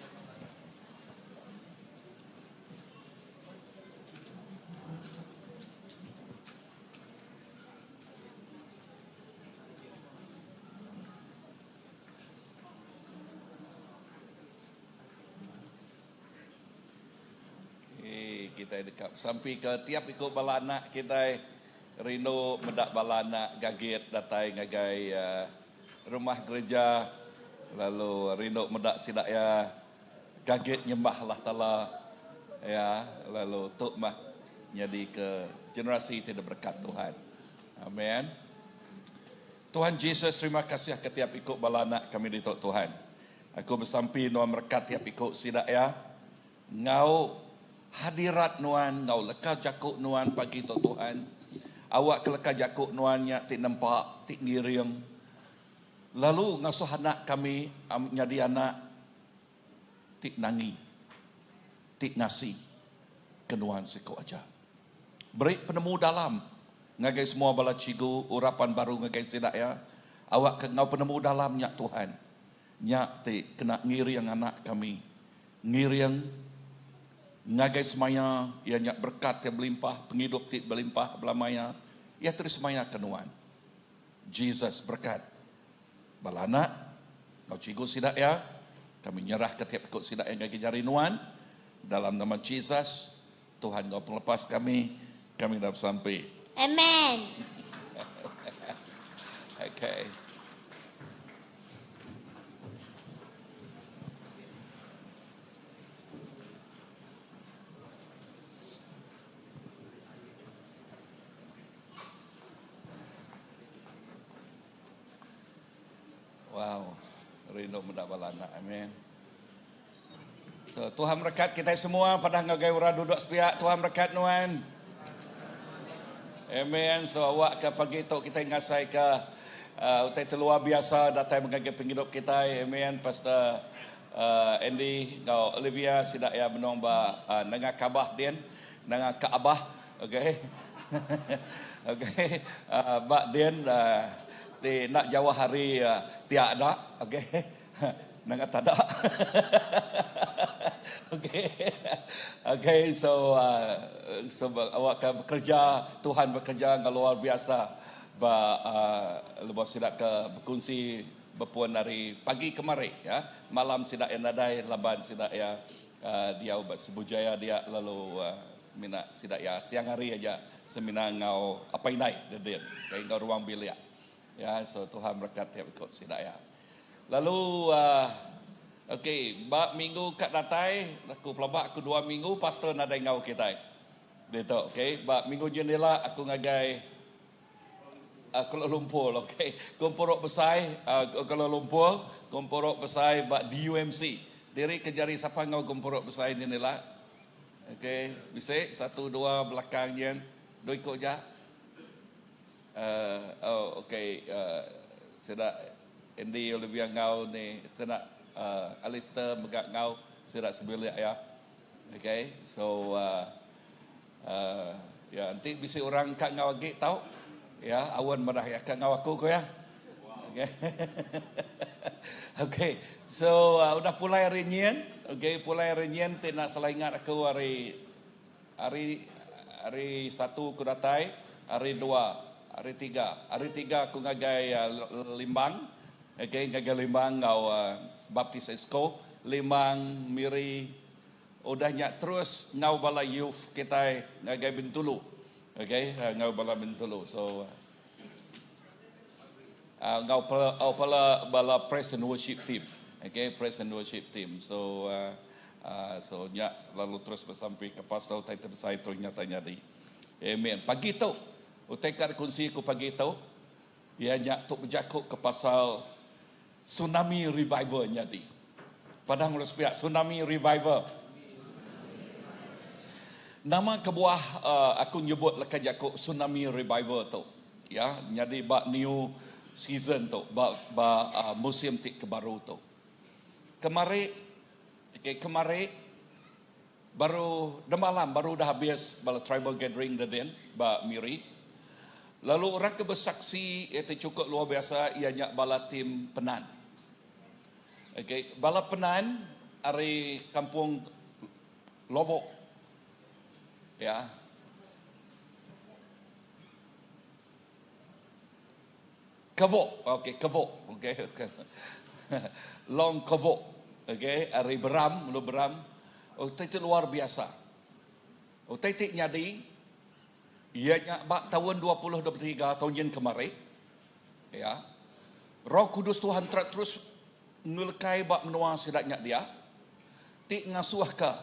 Okay, kita deka sampai ke tiap iku bala anak kita rindu meda bala anak gagit datai ngagai uh, rumah gereja lalu rindu meda sida ya Gagit nyembah Allah Taala iya lalu tu mah nyadi ke generasi ti diberekat Tuhan. Amen. Tuhan Jesus terima kasih ke tiap iku bala anak kami ditu Tuhan. Aku besampi nuan merekat tiap iku sida iya enggau hadirat nuan enggau leka jaku nuan pagi tu Tuhan. Awak ke leka jaku nuan nya ti nempa ti ngiring lalu ngasuh anak kami nyadi anak ti nangi, ti ngasi ke nuan siku aja. Beri penemu dalam ngagai semua bala cikgu urapan baru ngagai sida iya, awakka enggau penemu dalam nya Tuhan, nya ti kena ngiring anak kami, ngiring ngagai semaya iya nya berekat ti belimpah, pengidup ti belimpah belama iya, iya ti disemayaka nuan. Jesus berekat. Bala anak, enggau cikgu sida iya, kami nyerahka tiap iku sida iya ngagai jari Nuan, dalam nama Jesus, Tuhan enggau Pengelepas kami, kami enda besampi. Amen. Okay. Wow, rindu meda bala anak. Amen. So Tuhan merekat kitai semua padah ngagai orang duduk sepiak Tuhan merekat nuan. Amen. So awak ke pagi tu kitai ngasai ke uh, utai ti luar biasa datai mengagai pengidup kitai. Amen. Pastor uh, Andy enggau Olivia sida iya benung ba uh, nengah kabah din, nengah Kaabah. Okay. Okay. Uh, ba din uh, ti enda jauh hari uh, tiak da. Okay. Nengah tada. Okay. Okay, so uh, so awak ke bekerja, Tuhan bekerja enggau luar biasa ba uh, lebuh sida ke bekunsi bepun hari pagi kemari ya. Malam sida iya nadai laban sida iya uh, diau ba Sibu Jaya dia lalu uh, Mina sida iya siang hari aja semina enggau apai indai dedin kai enggau ruang bilik. Ya so Tuhan berekat tiap iku sida iya. Lalu uhh ok ba minggu ka datai aku pelaba aku dua minggu pastor nadai enggau kitai ditu ok ba minggu nyin ila aku ngagai Kuala Lumpur ok gempuru besai Kuala Lumpur gempuru besai ba DUMC diri ke jari sapa enggau gempuru besai nyin ila. Okey, bisi satu dua belakang nyin, dua iku ja. Uh, oh, okey, uh, sida Andy Olivia enggau ni sida uh, Alistair mega enggau sida sebilik iya. Okey, so uh, uh, ya enti bisi orang ka enggau agi tau ya awan madah iya ka enggau aku ko iya. Okey. Okey. So uh, udah pulai hari nyin, okey, pulai hari nyin ti enda salah ingat aku hari hari hari satu aku datai, hari dua, hari tiga. Hari tiga aku ngagai uh, Limbang. Okey, ngagai Limbang enggau uh, Baptist Exco, Limbang, Miri. Udah nya terus enggau bala youth kitai ngagai Bintulu. Okey, uh, enggau bala Bintulu. So uh, enggau bala bala praise and worship team okay praise and worship team so uh, uh, so nya lalu terus besampi ke pastor utai ti besai tu nyata nyadi amen pagi tu utai ka dikunsi ku pagi tu iya nya tu bejaku ke pasal tsunami revival nyadi padang urang sepiak tsunami revival nama kebuah uh, aku nyebut leka jaku tsunami revival tu Ya, nyadi ba new season tu, ba ba uh, musim ti ke baru tu. Kemari, okay, kemari baru demalam baru dah habis bala tribal gathering da din ba Miri. Lalu orang ke bersaksi iya ti cukup luar biasa iya nya bala tim Penan. Okay, bala Penan ari kampung Lobok. Ya. Kevok, okey, Kevok, okey, okey. Long Kevok, okey, ari Beram, lu Beram. Utai ti luar biasa. Utai ti nyadi iya nya ba taun 2023 taun nyin kemari. Ya. Roh Kudus Tuhan terus ngelekai ba menua sida nya dia ti ngasuhka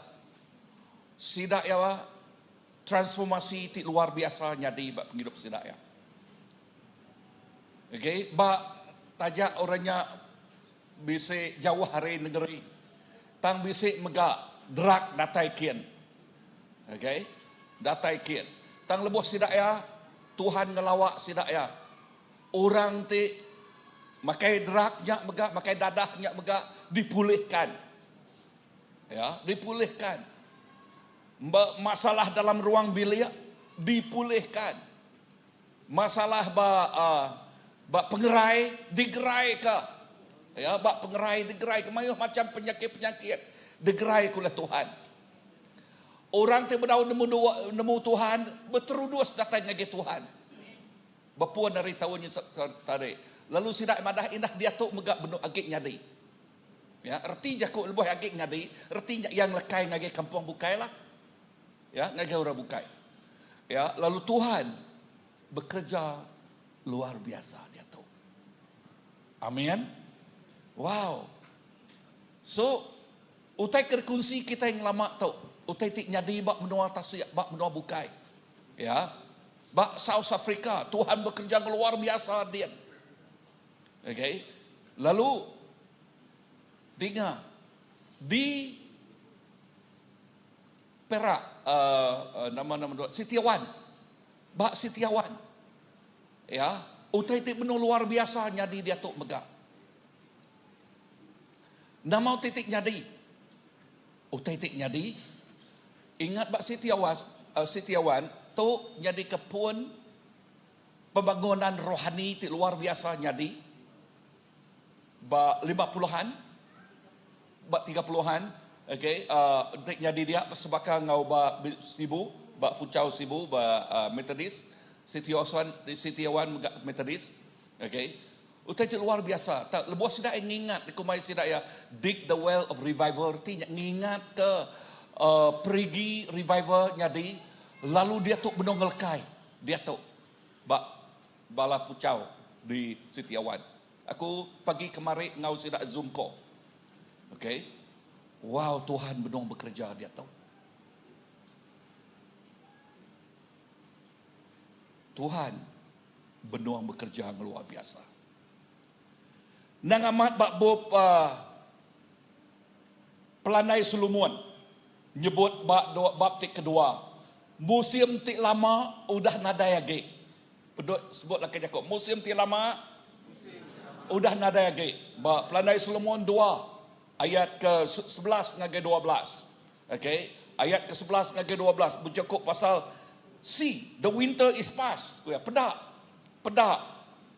sida iya transformasi ti luar biasa nyadi ba pengidup sida iya. Okay, ba taja orang nya bisi jauh ari nengeri tang bisi mega drug datai kin. Okay, datai kin. Tang lebuh sida iya Tuhan ngelawa sida iya. Orang ti makai drug nya mega makai dadah nya mega dipulihkan. Ya, dipulihkan. Ba masalah dalam ruang bilik dipulihkan. Masalah ba ba pengerai digeraika. Ya, ba pengerai digeraika mayuh macham penyakit-penyakit digeraika ulih Tuhan. Orang ti bedau nemu nemu Tuhan beterudus datai ngagai Tuhan. Bepun ari taun nya tadi. Lalu sida madah indah diatu mega benung agi nyadi. Ya, reti jaku lebuh agi nyadi, reti nya iya ngelekai ngagai kampung bukai lah. Ya, ngagai orang bukai. Ya, lalu Tuhan bekereja luar biasa diatu. Amin. Wow. So, utai ke dikunsi kitai ngelama tu, utai ti nyadi ba menua tasik, ba menua bukai. Ya. Ba South Africa, Tuhan bekereja luar biasa din. Okay. Lalu dinga di Perak uh, nama nama dua Sitiawan. Ba Sitiawan. Ya, utai ti benung luar biasa nyadi diatu mega. Nama utai ti nyadi? Utai ti nyadi ingat ba Sitiawan uh, Sitiawan tu nyadi ke pun Pembangunan rohani ti luar biasa nyadi ba 50-an, ba 30-an, okay, enti nyadi dia sebaka enggau ba Sibu, ba Foochow Sibu, ba Methodist, Sitiawan, Sitiawan mega Methodist, okay. Utai ti luar biasa, tang lebuh sida iya ngingat dikumbai sida iya dig the well of revival reti nya ngingatka perigi revival nyadi lalu diatu benung ngelekai. Diatu ba bala Foochow di Sitiawan. Aku pagi kemari enggau sida zoom call. Okay. Wow Tuhan benung bekereja diatu. Tuhan benung bekereja ngeluar biasa. Nang amat ba bup uh, Pelandai Solomon nyebut ba bab ti kedua, musim ti lama udah nadai agi. Pedut sebut laki jaku, musim ti lama udah nadai agi. Ba Pelandai Solomon 2 ayat ke 11 ngagai 12. Okey, ayat ke 11 ngagai 12 bejaku pasal see the winter is past. Ku iya, peda. Peda,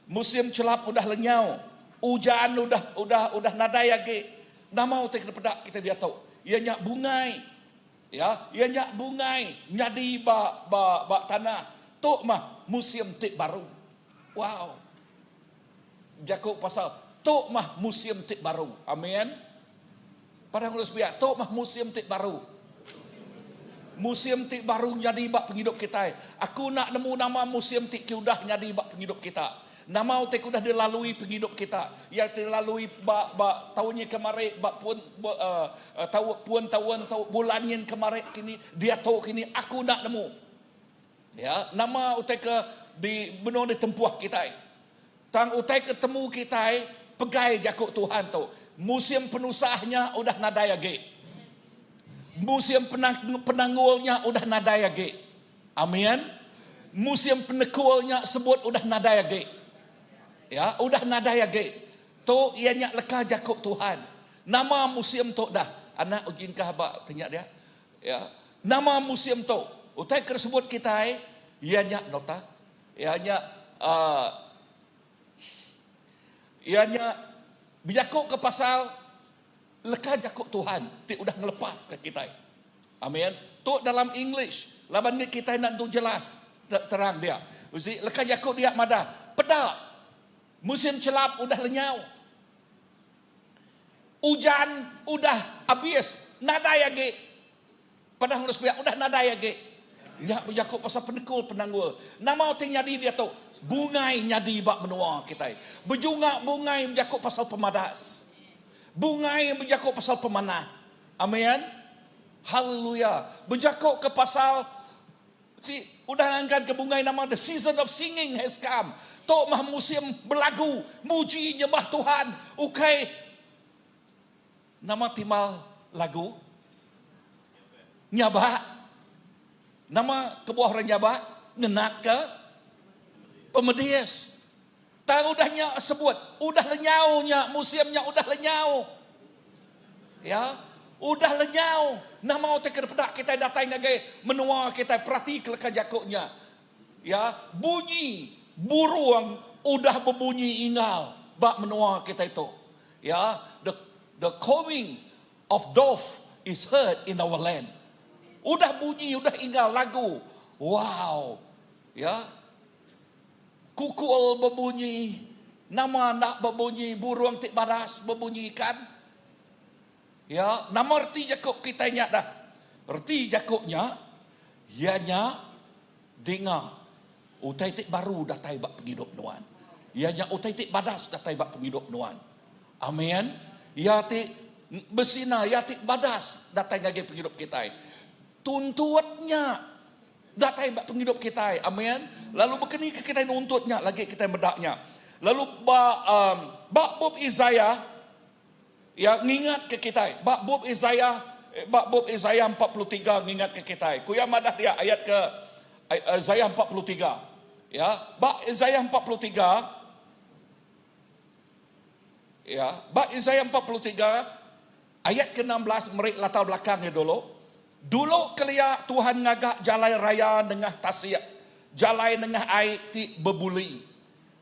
musim chelap udah lenyau, ujan udah udah udah nadai agi. Nama utai ke dipeda kitai diatu? Iya nya bungai. Ya, iya nya bungai nyadi ba ba ba tanah. Tu mah musim ti baru. Wow. Jaku pasal tu mah musim ti baru. Amin. Padang Kudus Biak, tu mah musim ti baru. Musim ti baru nyadi ba pengidup kitai. Aku enda nemu nama musim ti ke udah nyadi ba pengidup kita. Nama utai ke udah dilalui pengidup kita. Iya ti dilalui ba ba taun nyin kemari, ba pun uh, tau pun taun tau bulan nyin kemari kini, diatu kini aku enda nemu. Ya, nama utai ke di benung ditempuh kitai. Tang utai ke temu kitai pegai jaku Tuhan tu, musim penusah nya udah nadai agi. Musim penanggul nya udah nadai agi. Amin. Musim penekul nya sebut udah nadai agi. Ya, udah nadai agi. Tu iya nya leka jaku Tuhan. Nama musim tu dah? Anak ujingkah ba tanya dia. Ya. Nama musim tu? Utai ke disebut kitai iya nya nota. Iya nya uhh iya nya bejaku ke pasal leka jaku Tuhan ti udah ngelepaska kitai. Amin. Tu dalam English laban ni kitai enda entu jelas terang dia. Usi leka jaku dia madah peda musim chelap udah lenyau. Ujan udah abis nadai agi. Padah ngurus piak udah nadai agi. Nya bejaku pasal penekul penanggul. Nama utai nyadi diatu? Bungai nyadi ba menua kitai. Bejunga bungai bejaku pasal pemadas. Bungai bejaku pasal pemanah. Amen. Haleluya. Bejaku ke pasal si udah ngangkat ke bungai nama the season of singing has come. Tu mah musim belagu muji nyembah Tuhan ukai nama timbal lagu nyabak. Nama kebuah orang nyabak ngenatka pemedis. Tang udah nya sebut, udah lenyau nya, musim nya udah lenyau. Ya, udah lenyau. Nama utai ke dipeda kitai datai ngagai menua kitai perati ke leka jaku nya. Ya, bunyi burung udah bebunyi ingau ba menua kitai tu. Ya, the the cawing of dove is heard in our land. Udah bunyi, udah ingau lagu. Wow. Ya. Kukul bebunyi, nama enda bebunyi, burung ti badas bebunyi kan. Ya, nama reti jaku kitai nya dah? Reti jaku nya, iya nya dinga utai ti baru datai ba pengidup nuan. Iya nya utai ti badas datai ba pengidup nuan. Amen. Iya ti besina, iya ti badas datai ngagai pengidup kitai. Tuntut nya Datai ba pengidup kitai. Amen. Lalu baka ni ke kitai nuntut nya lagi kitai meda nya. Lalu ba um, ba bup Isaiah ya ngingatka kitai. Ba bup Isaiah ba bup Isaiah 43 ngingatka kitai. Ku iya madah dia ayat ke Isaiah 43. Ya, ba Isaiah 43 ya, ba Isaiah 43 Ayat ke 16 meri latar belakang iya dulu. Dulu kelia Tuhan ngaga jalai raya nengah tasik, jalai nengah ai ti bebuli.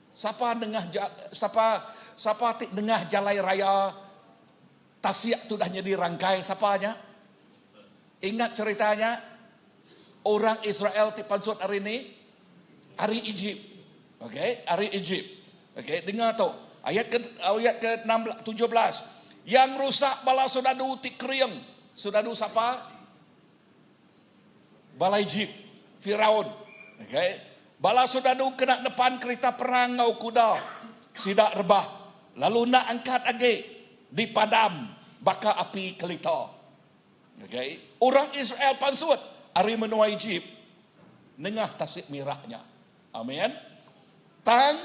Sapa nengah sapa sapa ti nengah jalai raya tasik tu udah nyadi rangkai sapa nya? Ingat cherita nya? Orang Israel ti pansut ari ni? Ari Ejip. Okey, ari Ejip. Okey, dengar tu. Ayat ke ayat ke 16 17. Yang rusak bala soldadu ti kering. Soldadu sapa? Bala Ejip, Firaun. Okey. Bala soldadu kena nepan kerita perang enggau kuda. Sida rebah lalu enda angkat agi dipadam baka api kelita. Okey. Orang Israel pansut ari menua Ejip nengah Tasik Mirah nya. Amen. Tang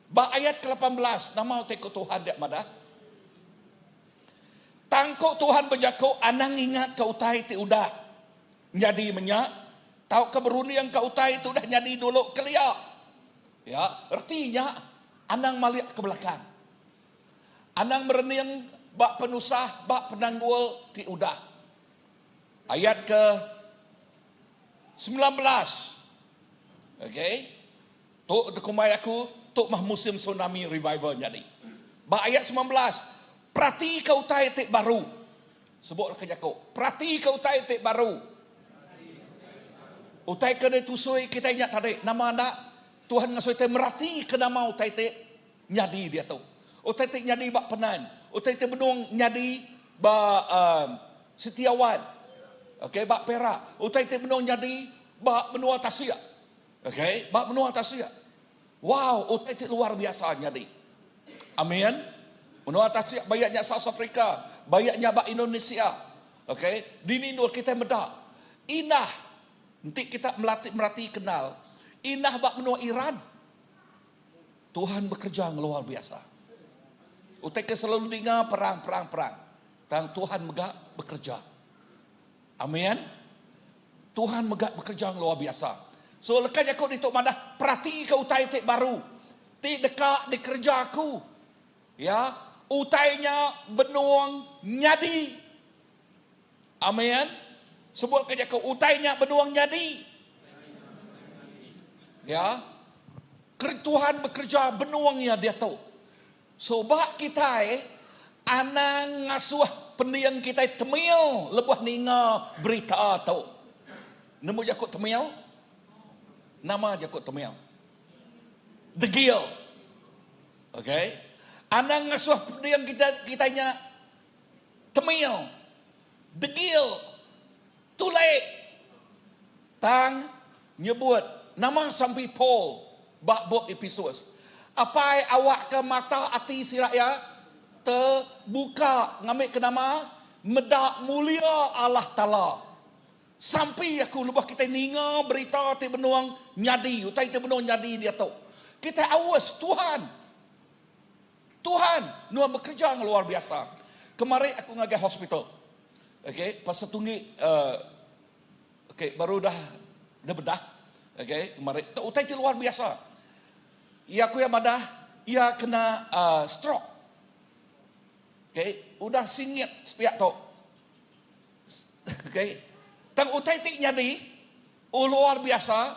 ba ayat ke 18 nama utai ku Tuhan dia madah? Tang ku Tuhan bejaku anang ingat ke utai ti udah nyadi menya tauka berunding ke utai ti udah nyadi dulu kelia. Ya, reti nya anang malik ke belakang. Anang merening ba penusah ba penanggul ti udah. Ayat ke 19. Okey. Tu dikumbai aku tu mah musim tsunami revival nyadi. Ba ayat 19, peratika utai ti baru. Sebut leka jaku, peratika utai ti baru. Utai ke ditusui kitai nya tadi nama enda Tuhan ngasuh kitai meratika nama utai ti nyadi diatu. Utai ti nyadi ba Penan, utai ti benung nyadi ba uh, Setiawan. Okey, ba Perak, utai ti benung nyadi ba menua tasik. Okey, ba menua tasik. Wow, utai ti luar biasa nyadi. Amin. Menua tasik bayak nya South Africa, bayak nya ba Indonesia. Okey, dini endur kitai meda. Indah enti kita melati merati kenal, indah ba menua Iran. Tuhan bekerja enggau luar biasa. Utai ke selalu dinga perang, perang, perang. Tang Tuhan mega bekerja. Amin. Tuhan mega bekerja enggau luar biasa. So leka jaku ditu madah peratika utai ti baru ti deka dikereja aku. Ya, utai nya benung nyadi. Amin. Sebut ke jaku utai nya benung nyadi. Ya. Tuhan bekerja benung iya diatu. So ba kitai anang ngasuh pending kitai temil lebuh ninga berita tu. Nemu jaku temil? Nama jaku temil? Degil. Okay. Anang ngasuh pending kita kitai nya Temil, degil, tulek. Tang nyebut nama sampi Paul ba bup Episus. Apai awakka mata ati sida iya tebuka ngambika nama meda mulia Allah Taala. Sampi aku lebuh kitai ninga berita ti benung nyadi, utai ti benung nyadi diatu. Kitai aus Tuhan. Tuhan, nuan bekerja enggau luar biasa. Kemari aku ngagai hospital. Okay, pasal tunggi uh, okay, baru dah dah bedah. Okay, kemari. Tu utai ti luar biasa. Iya ku iya madah, iya kena uh, stroke. Okay, udah singit sepiak tu. Okay. Tang utai ti nyadi, oh luar biasa,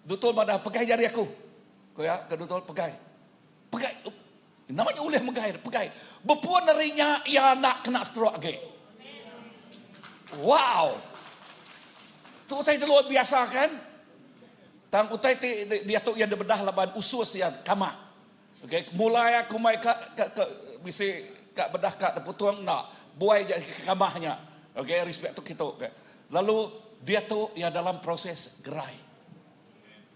dutul madah pegai jari aku. Ku iya ke dutul pegai. Pegai. Nama nya ulih megai, pegai. Bepun ari nya iya enda kena stroke agi. Wow. Tu utai ti luar biasa kan? Tang utai ti diatu iya dibedah laban usus iya kamah. Okay, mulai aku mai ka ka ka bisi ka bedah ka teputung enda buai ja ke kamah nya. Okay, respect tu kitu. Okay. Lalu diatu iya dalam proses gerai.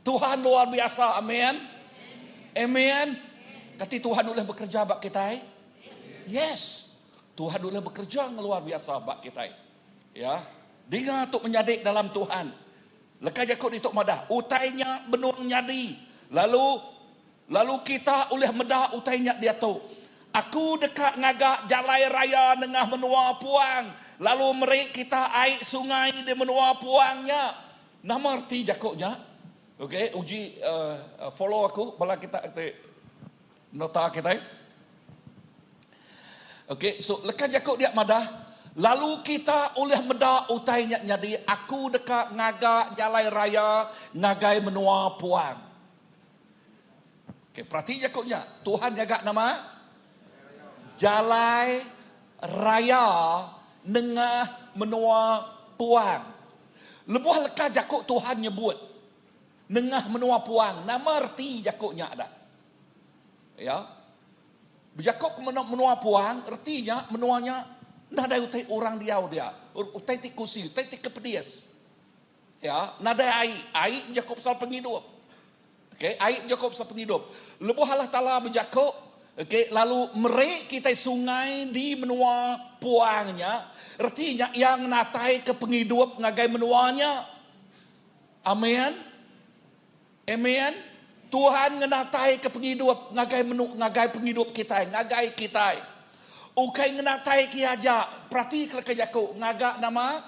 Tuhan luar biasa, amen. Amen. Kati Tuhan ulih bekerja ba kitai? Yes. Tuhan ulih bekerja enggau luar biasa ba kitai. Ya. Dinga tu menyadi dalam Tuhan. Leka jaku ditu madah, utai nya benung nyadi. Lalu lalu kita ulih meda utai nya diatu. Aku deka ngaga jalai raya nengah menua puang, lalu meri kita ai sungai di menua puang nya. Nama reti jaku nya? Ok, uji follow aku bala kita ti nota kitai. Ok, so leka jaku dia madah, lalu kita ulih meda utai nya nyadi, aku deka ngaga jalai raya ngagai menua puang. Ok, perati jaku nya, Tuhan ngaga nama? Jalai raya nengah menua puang. Lebuh leka jaku Tuhan nyebut nengah menua puang, nama reti jaku nya dah? Ya. Bejaku ke menua puang, reti nya menua nya nadai utai orang diau dia. Utai ti kusi, utai ti kepedis. Ya, nadai ai. Ai bejaku pasal pengidup. Okay, ai bejaku pasal pengidup. Lebuh Allah Taala bejaku, okay, lalu meri kitai sungai di menua puang nya, reti nya iya ngenataika pengidup ngagai menua nya. Amen. Amen. Tuhan ngenataika pengidup ngagai menu ngagai pengidup kitai, ngagai kitai. Ukai ngenataika iya aja, peratika leka jaku ngaga nama?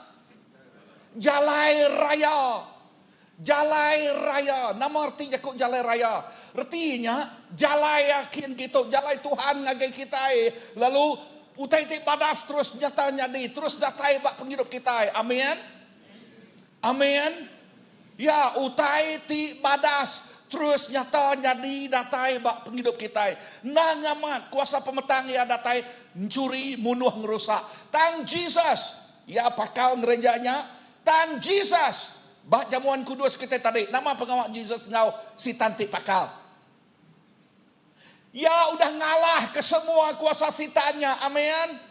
Jalai raya. Jalai raya. Nama reti jaku jalai raya? Reti nya jalai akin kitu, jalai Tuhan ngagai kitai lalu utai ti badas terus nyata nyadi, terus datai ba pengidup kitai. Amin. Amin. Ya, utai ti badas terus nyata nyadi datai ba pengidup kitai. Endang amat kuasa pemetang iya datai enchuri, munuh, ngerusak. Tang Jesus, iya pakal ngereja nya. Tang Jesus, ba jamuan kudus kitai tadi, nama pengawa Jesus enggau Sitan ti pakal? Iya udah ngalahka semua kuasa Sitan nya. Amen.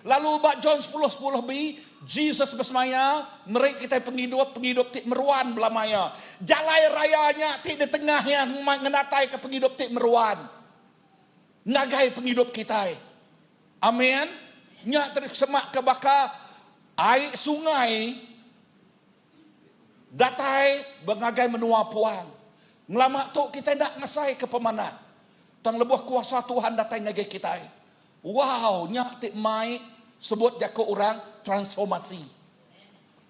Lalu ba John sepuluh sepuluh b, Jesus besemaya meri kitai pengidup, pengidup ti meruan belama iya. Jalai raya nya ti ditengah iya ngenataika pengidup ti meruan ngagai pengidup kitai. Amen. Nya tadi semak ke baka ai sungai datai ba ngagai menua puang. Ngelama tu kitai enda ngasai ke pemanah. Tang lebuh kuasa Tuhan datai ngagai kitai, wow nya ti mai sebut jaku orang transformasi.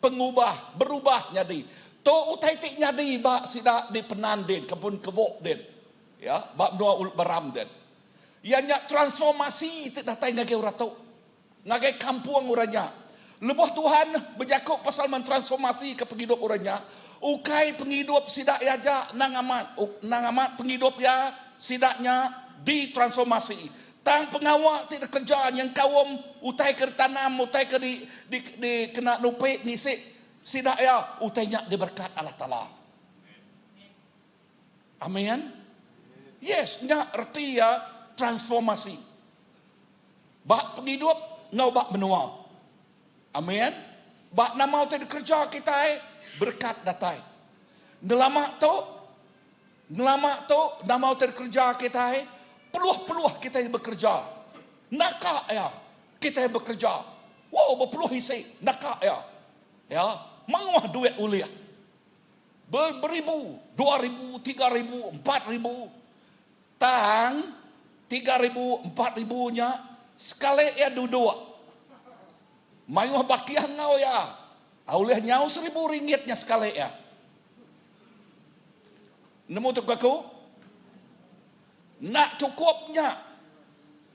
Pengubah, berubah nyadi. Tu utai ti nyadi ba sida di Penan din, Kebun Kebok din. Ya, ba menua Ulu Baram din. Iya nya transformasi ti datai ngagai orang tu, ngagai kampung orang nya. Lebuh Tuhan bejaku pasal mentransformasika pengidup orang nya, ukai pengidup sida iya aja nang amat, nang amat pengidup iya sida nya ditransformasi. Tang pengawa ti dikereja nyengkaum utai ke ditanam, utai ke di di dikena nupi ngisi sida iya, utai nya diberekat Allah Taala. Amen. Yes, nya reti iya transformasi. Ba pengidup enggau ba menua. Amen. Ba nama utai dikereja kitai, berekat datai. Ngelama tu, ngelama tu nama utai dikereja kitai, peluh-peluh kitai bekereja. Naka iya kitai bekereja. Wow, bepeluh isi, naka iya. Ya, mayuh duit ulih. Beribu, 2000, 3000, 4000. Tang 3000, 4000 nya sekali iya duduk. Mayuh bakih enggau iya. Ulih nyau seribu ringgit nya sekali iya. Nemu tu ku aku? Enda chukup nya.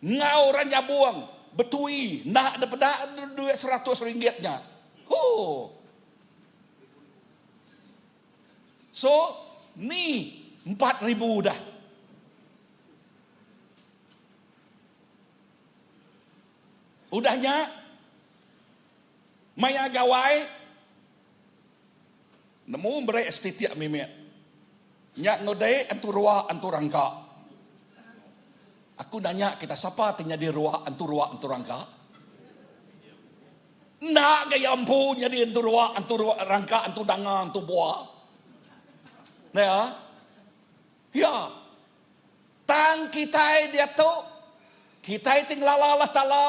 Enggau orang nyabung betui enda da peda duit 100 ringgit nya. Hoo. So ni 4000 dah. Udah nya maya gawai nemu beri setitik mimit. Nya ngudai entu rua entu rangka. Aku nanya kita sapa ti nyadi rua entu rua entu rangka? Enda ga iya empu nyadi entu rua entu rangka entu danga entu bua. Neh. Ya. Tang kitai diatu, kitai ti ngelala Allah Taala,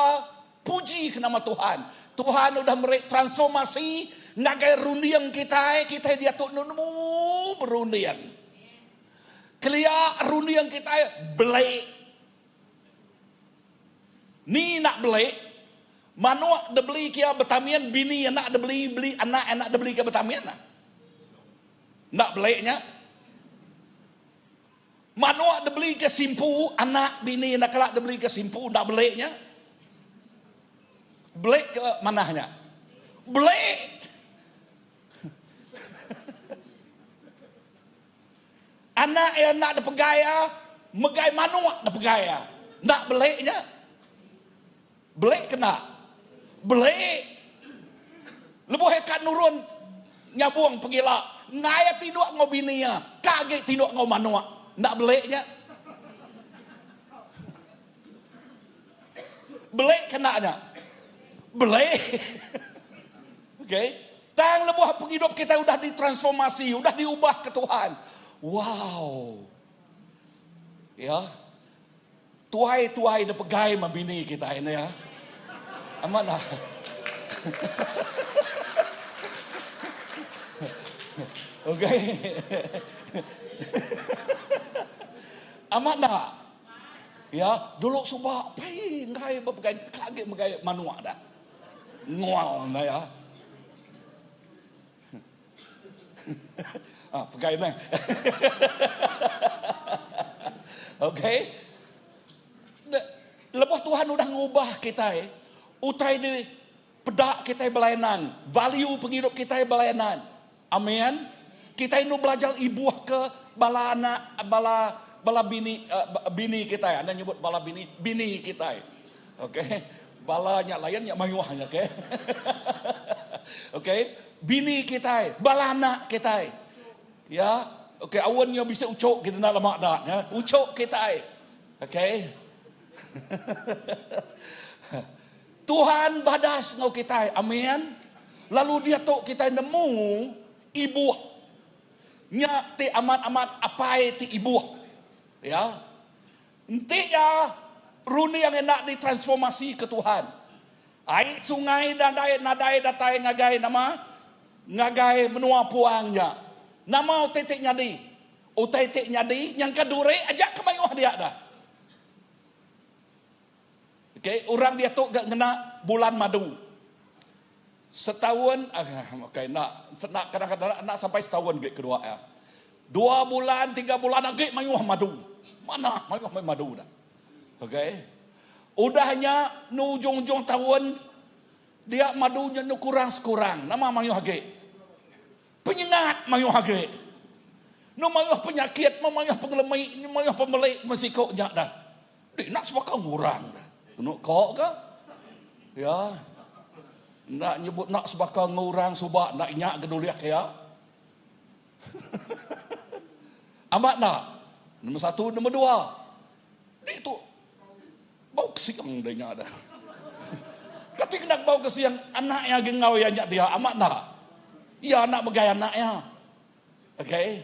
puji ke nama Tuhan. Tuhan udah meri transformasi ngagai runding kitai, kitai diatu nemu berunding. Kelia runding kitai belik. Ni enda belik, manuk dibeli kia betamin, bini anak dibeli, beli anak anak dibeli kia betamin. Enda belik nya. Manuk dibeli ke simpu, anak bini enda kala dibeli ke simpu, enda belik nya. Belik ke manah nya. Belik. Anak iya enda dipegai iya, megai manuk dipegai iya. Enda belik nya. Belik ke enda? Belik. Lebuh iya ka nurun nyabung pegila, enggai iya tinduk enggau bini iya, ka agi tinduk enggau manuk. Enda belik nya. Belik ke enda nya? Belik. Okey. Tang lebuh pengidup kitai udah ditransformasi, udah diubah ke Tuhan. Wow. Ya. Tuai-tuai da pegai mah bini kitai ne ya. Amat dah. Okey. Amat dah. Ya, dulu suba pai enggai bepegai ka agi megai manuk dah. Ngual enda ya. Ah, pegai meh. Okey. Lebuh Tuhan udah ngubah kitai, utai di peda kitai belayanan, value pengidup kitai belayanan. Amen. Kitai enu belajar ibuh ke bala anak, bala bala bini uh, bini kitai. Anda nyebut bala bini, bini kitai. Okey. Bala nya lain nya mayuh nya okey. Okey. Bini kitai, bala anak kitai. Ya. Okey, awan nya bisi ucuk kita enda lama da ya. Ucuk kitai. Okey. Tuhan badas enggau kitai. Amin. Lalu diatu kitai nemu ibuh. Nya ti amat-amat apai ti ibuh. Ya. Enti iya runding enda ditransformasi ke Tuhan, ai sungai nadai nadai datai ngagai nama? Ngagai menua puang nya. Nama utai ti nyadi? Utai ti nyadi nyangka duri aja ke mayuh dia dah. Okay, orang diatu ga ngena bulan madu. Setaun, okay, enda, enda kadang-kadang enda sampai setaun agi kedua iya. Dua bulan, tiga bulan agi mayuh madu. Manah mayuh mai madu dah. Okay. Udah nya nu ujung-ujung taun dia madu nya nu kurang sekurang. Nama mayuh agi? Penyengat mayuh agi. Nu mayuh penyakit, nu mayuh pengelemi, nu mayuh pemeli mesiku nya dah. Deh enda sebaka enggau orang dah. Kenu ko ka. Ya. Enda nyebut enda sebaka enggau orang suba enda inya ke dulih ke iya. Amat enda? Nombor satu, nombor dua. Deh tu bau kesiang deh nya dah. Kati kena bau kesiang anak iya agi enggau iya nya dia amat enda? Iya enda megai anak iya. Okay.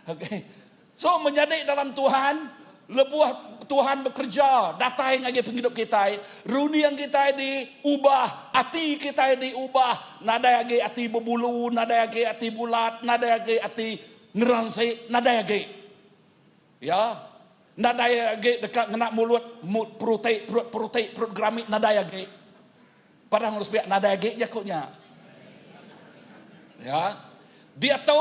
Okay. So menyadi dalam Tuhan, Lebuh Tuhan bekereja datai ngagai pengidup kitai, runding kitai diubah, ati kitai diubah, nadai agi ati bebulu, nadai agi ati bulat, nadai agi ati ngeransi, nadai agi. Ya. Nadai agi deka ngena mulut peruti, perut peruti, perut gerami, nadai agi. Padah ngurus piak nadai agi jaku nya. Ya. Diatu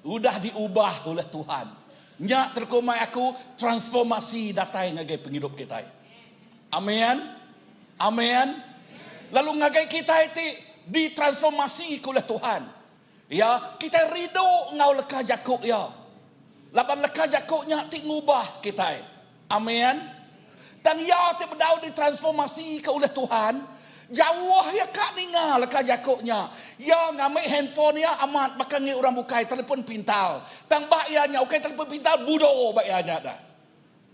udah diubah oleh Tuhan. Nya terkumai aku transformasi datai ngagai pengidup kitai. Amen. Amen. Lalu ngagai kitai ti ditransformasi ke oleh Tuhan. Ya, kitai rindu enggau leka jaku iya. Laban leka jaku nya ti ngubah kitai. Amen. Tang iya ti bedau ditransformasika ulih Tuhan, jauh iya ka ninga leka jaku nya. Iya ngambi handphone iya amat baka ngi orang bukai telefon pintar. Tang ba iya nya ukai telefon pintar, budo ba iya nya dah.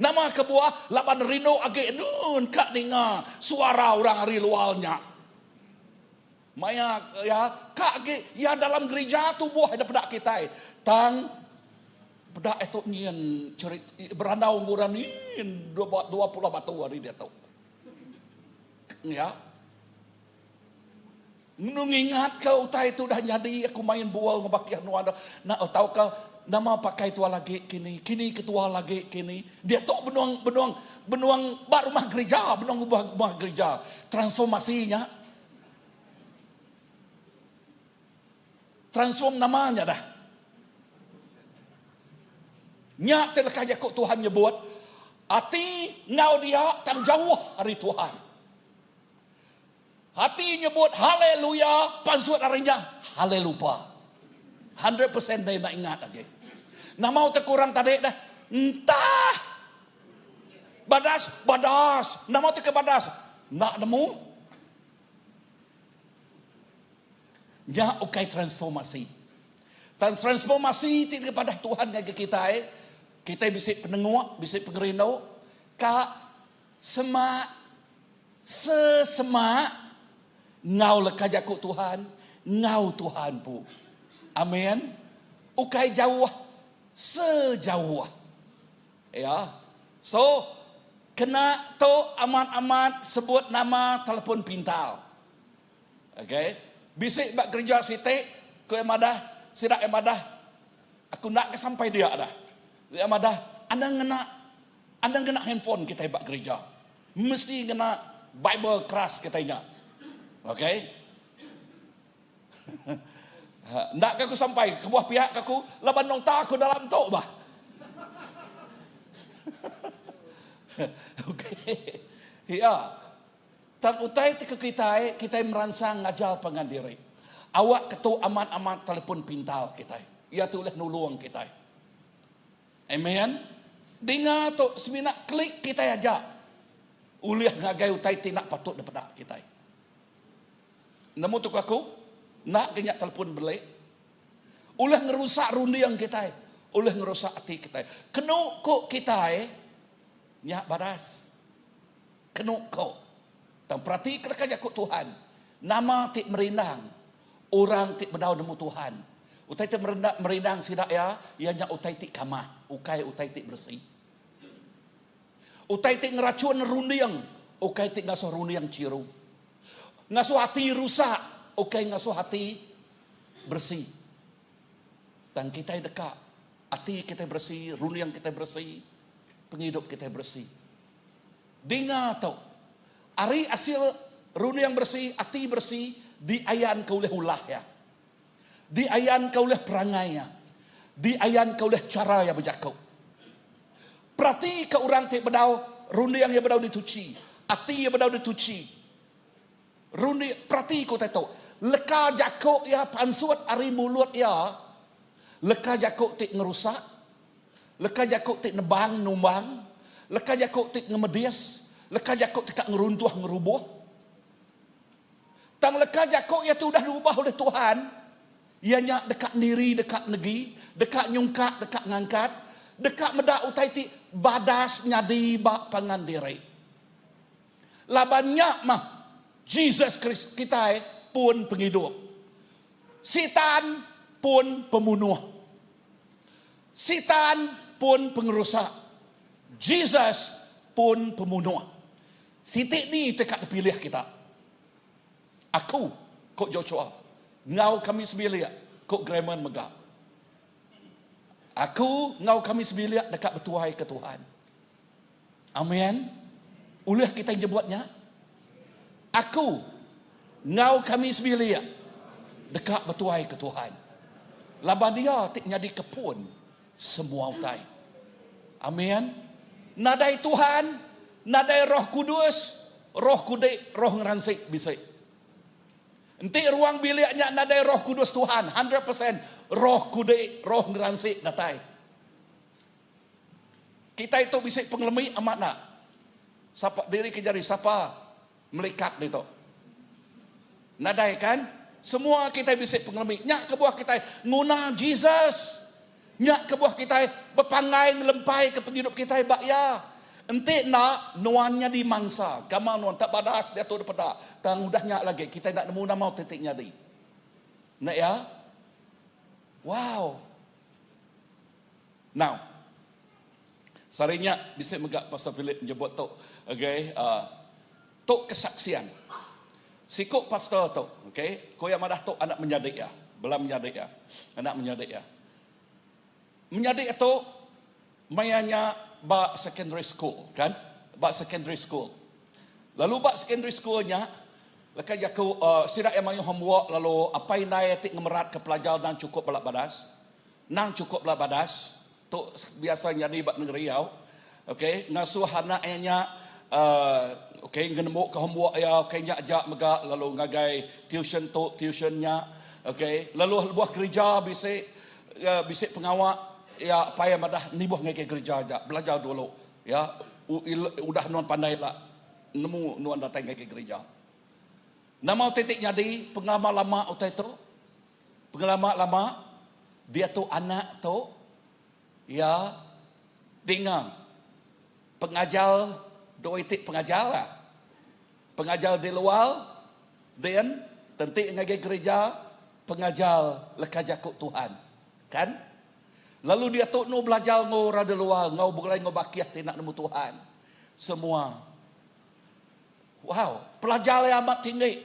Nama kebuah? Laban rindu agi endun ka ninga suara orang ari luar nya. Maya iya ka agi iya dalam gerija tubuh ida peda kitai. Tang peda itu nyin cerit berandau enggau orang nyin 20 batu ari diatu. Ya. Ngenu ngingat ke utai tu dah nyadi aku main bual enggau bakih nuan dah. Nak tauka nama pakai tua lagi kini, kini ke tua lagi kini. Diatu benung benung benung ba rumah gerija, benung ubah rumah gerija. Transformasi nya. Transform nama nya dah. Nya ti leka jaku Tuhan nyebut, ati enggau dia tang jauh ari Tuhan. Ati nyebut haleluya pansut ari nya halelupa. 100% dai enda ingat agi. Nama utai kurang tadi dah? Entah. Badas, badas. Nama utai ke badas? Enda nemu. Nya ukai transformasi. Tang transformasi ti dipadah Tuhan ngagai kitai, kitai bisi penenguk, bisi pengerindu ka semak sesemak enggau leka jaku Tuhan, enggau Tuhan empu. Amen. Ukai jauh sejauh. Ya. So, kena tu amat-amat sebut nama telefon pintar. Okay. Bisi ba gereja siti, ku iya madah, sida iya madah, aku enda ke sampai dia dah. Iya madah, anang ngena anang ngena handphone kitai ba gereja. Mesti ngena Bible keras kitai nya. Okay. Enda ke aku sampai kebuah pia ke aku laban nota aku dalam tu bah. Okey. Ya. Tang utai ti ke kitai, kitai meransang ngajar pangan diri. Awak ke tu amat-amat telefon pintar kitai. Iya ti ulih nulung kitai. Amen. Dinga tu semina klik kitai aja ulih ngagai utai ti enda patut dipeda kitai. Nemu tu ku aku, enda ke nya telefon belik. Ulih ngerusak runding kitai, ulih ngerusak ati kitai. Kenu ku kitai nya badas. Kenu ku. Tang perati ke leka jaku Tuhan, nama ti merindang orang ti bedau nemu Tuhan. Utai ti merindang sida iya, iya nya utai ti kamah, ukai utai ti beresi. Utai ti ngerachun runding, ukai ti ngasuh runding chiru. Ngasuh ati rusak, ukai ngasuh ati beresi. Tang kitai deka ati kitai beresi, runding kitai beresi, pengidup kitai beresi. Dinga tu, ari asil runding beresi, ati beresi diayanka ulih ulah iya. Diayanka ulih perangai iya. Diayanka ulih chara iya bejaku. Peratika orang ti bedau runding iya bedau dituchi, ati iya bedau dituchi. Runding, peratika utai tu. Leka jaku iya pansut ari mulut iya, leka jaku ti ngerusak, leka jaku ti nebang numbang, leka jaku ti ngemedis, leka jaku ti ka ngeruntuh ngerubuh. Tang leka jaku iya ti udah diubah ulih Tuhan, iya nya deka niri, deka negi, deka nyungkak, deka ngangkat, deka meda utai ti badas nyadi ba pangan diri. Laban nya mah Jesus Kristus kitai pun pengidup. Sitan pun pemunuh. Sitan pun pengerusak. Jesus pun pemunuh. Siti ni ti ka dipilih kita? Aku, ku Joshua, enggau kami sebilik, ku Graham mega. Aku enggau kami sebilik deka betuaika Tuhan. Amen. Ulih kitai nyebut nya? Aku enggau kami sebilik deka betuaika Tuhan. Laban Iya ti nyadika pun semua utai. Amen. Nadai Tuhan, nadai Roh Kudus, roh kudik, roh ngeransik bisi. Enti ruang bilik nya nadai Roh Kudus Tuhan, 100% roh kudik, roh ngeransik datai. Kitai tu bisi pengelemi amat enda? Sapa diri ke jari sapa melikat ditu? Nadai kan? Semua kitai bisi pengelemi. Nya kebuah kitai nguna Jesus. Nya kebuah kitai bepanggai ngelempaika pengidup kitai ba Iya. Enti enda, nuan nyadi mangsa. Gamal nuan tak badas diatu dipeda. Tang udah nya lagi kitai enda nemu nama utai ti nyadi. Enda iya? Wow! Now, sehari nya bisi mega Pastor Philip nyebut tu, okay, uh, tu kesaksian. Siku pastor tu, okay, ku iya madah tu anak menyadi iya, bala menyadi iya, anak menyadi iya. Menyadi iya tu maya nya ba secondary school, kan? Ba secondary school. Lalu ba secondary school nya, leka jaku uh, sida iya mayuh homework lalu apai indai ti ngemeratka pelajar endang chukup bala badas. Endang chukup bala badas. Tu biasa nyadi ba nengeri au. Ok ngasuh anak iya nya uhh ok ngenembuka homework iya ok nya aja mega lalu ngagai tuition tu tuition nya ok lalu lebuh kereja bisi uhh bisi pengawa iya apai iya madah nibuh ngagai kereja aja belajar dulu ya udah nuan pandai ila nemu nuan datai ngagai gereja. Nama utai ti nyadi pengelama lama utai tu? Pengelama lama diatu anak tu iya dinga pengajar dua iti pengajar lah. Pengajar di luar din tenti ngagai gereja pengajar leka jaku Tuhan. Kan? Lalu diatu nu belajar enggau orang di luar enggau begulai enggau bakih ti enda nemu Tuhan. Semua Wow, pelajar iya amat tinggi.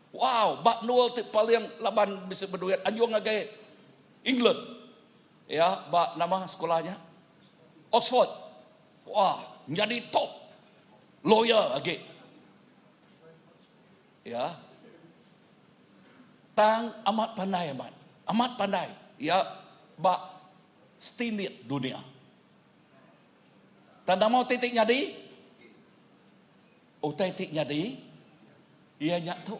Wow, ba endur ti paling laban bisi beduit anjung ngagai England. Ya, ba nama sekula nya? Oxford. Wah, nyadi top lawyer agi. Ya. Tang amat pandai amat. Amat pandai. Ya, ba standard dunia. Tang nama utai ti nyadi? Utai ti nyadi iya nya tu.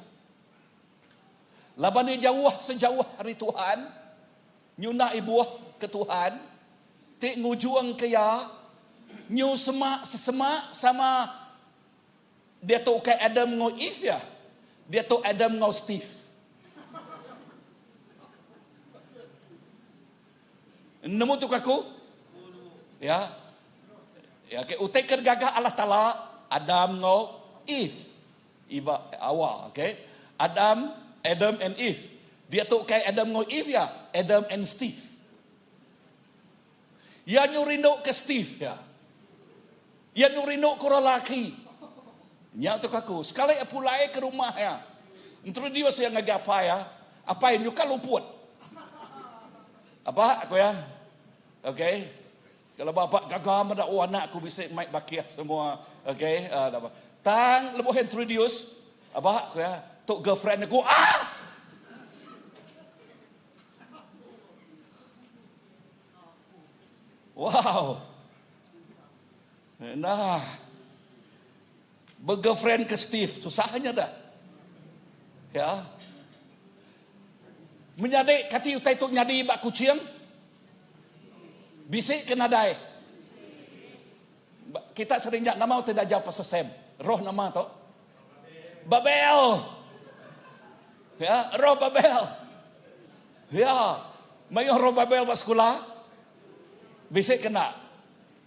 Laban iya jauh sejauh ari Tuhan, nyunda ibuh ke Tuhan, ti ngujungka iya nyu semak sesemak sama diatu ukai Adam enggau Eve iya, diatu Adam enggau Steve. Nemu tu aku? Ya. Ya, okay. Utai ke digaga Allah Taala Adam enggau Eve. Eva, Awa, okay. Adam, Adam and Eve. Dia tu kai Adam enggau Eve ya, Adam and Steve. Ya nyu rindu ke Steve ya. Ya nyu rindu ke orang laki. Nya tu aku. Sekali ya pulai ke rumah ya. Introduce ya ngagai apai ya. Apai nyu ka luput. Apa aku ya? Okay. Kalau bapa gaga meda oh anak aku bisi mai bakih semua. Okay. Uh, Tang lebuh introduce apa aku ya? Tok girlfriend aku. Ah! Wow. Nah. Bergirlfriend ke Steve susahnya dah. Ya. Menyadi kati utai tu nyadi ba Kuching? Bisi ke nadai? Kita sering nya nama utai dajar pasal Sam. Roh nama tu? Babel. Ya, roh Babel. Ya. Mayuh roh Babel ba sekula? Bisi ke enda?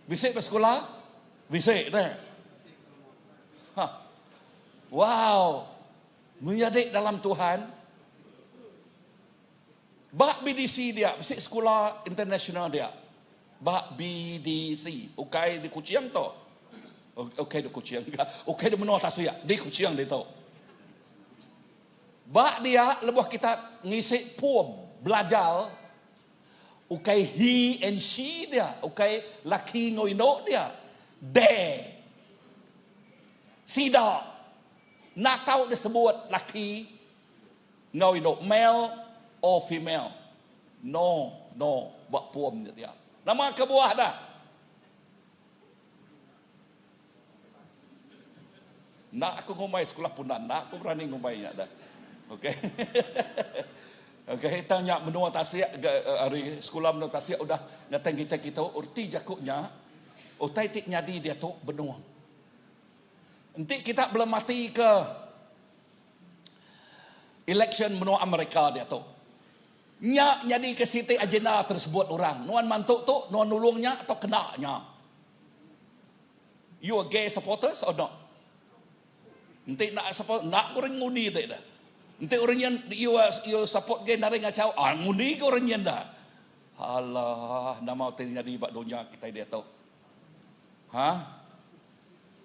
Bisi ba sekula? Bisi deh. Ha. Wow. Menyadi dalam Tuhan. Ba BDC dia, bisi sekula international dia. Ba BDC ukai di Kuching tu. Ukai di Kuching ga. Ukai di menua tasik, di Kuching ditu. Ba dia lebuh kita ngisi pom belajar ukai he and she dia, ukai laki enggau indu dia. They. Sida. Enda tau disebut laki enggau indu, male or female. No, no ba pom nya dia. Nama kebuah dah? Enda aku ngumbai sekulah pundan, enda aku berani ngumbai nya dah. Okey. Okey, tang nya menua tasik ari sekula menua tasik udah ngeteng kitai kitu reti jaku nya utai ti nyadi diatu benung. Enti kita belemati ke election menua Amerika diatu. Nya nyadika siti agenda tersebut orang. Nuan mantu tu, nuan nulung nya atau kena nya. You a gay supporters or not? Enti enda support, enda ku orang ngundi ti dah. Enti orang nyen you are, you support gay nadai ngachau, ah ngundi ke orang nyen dah. Alah, nama ti nyadi ba dunya kitai diatu. Ha?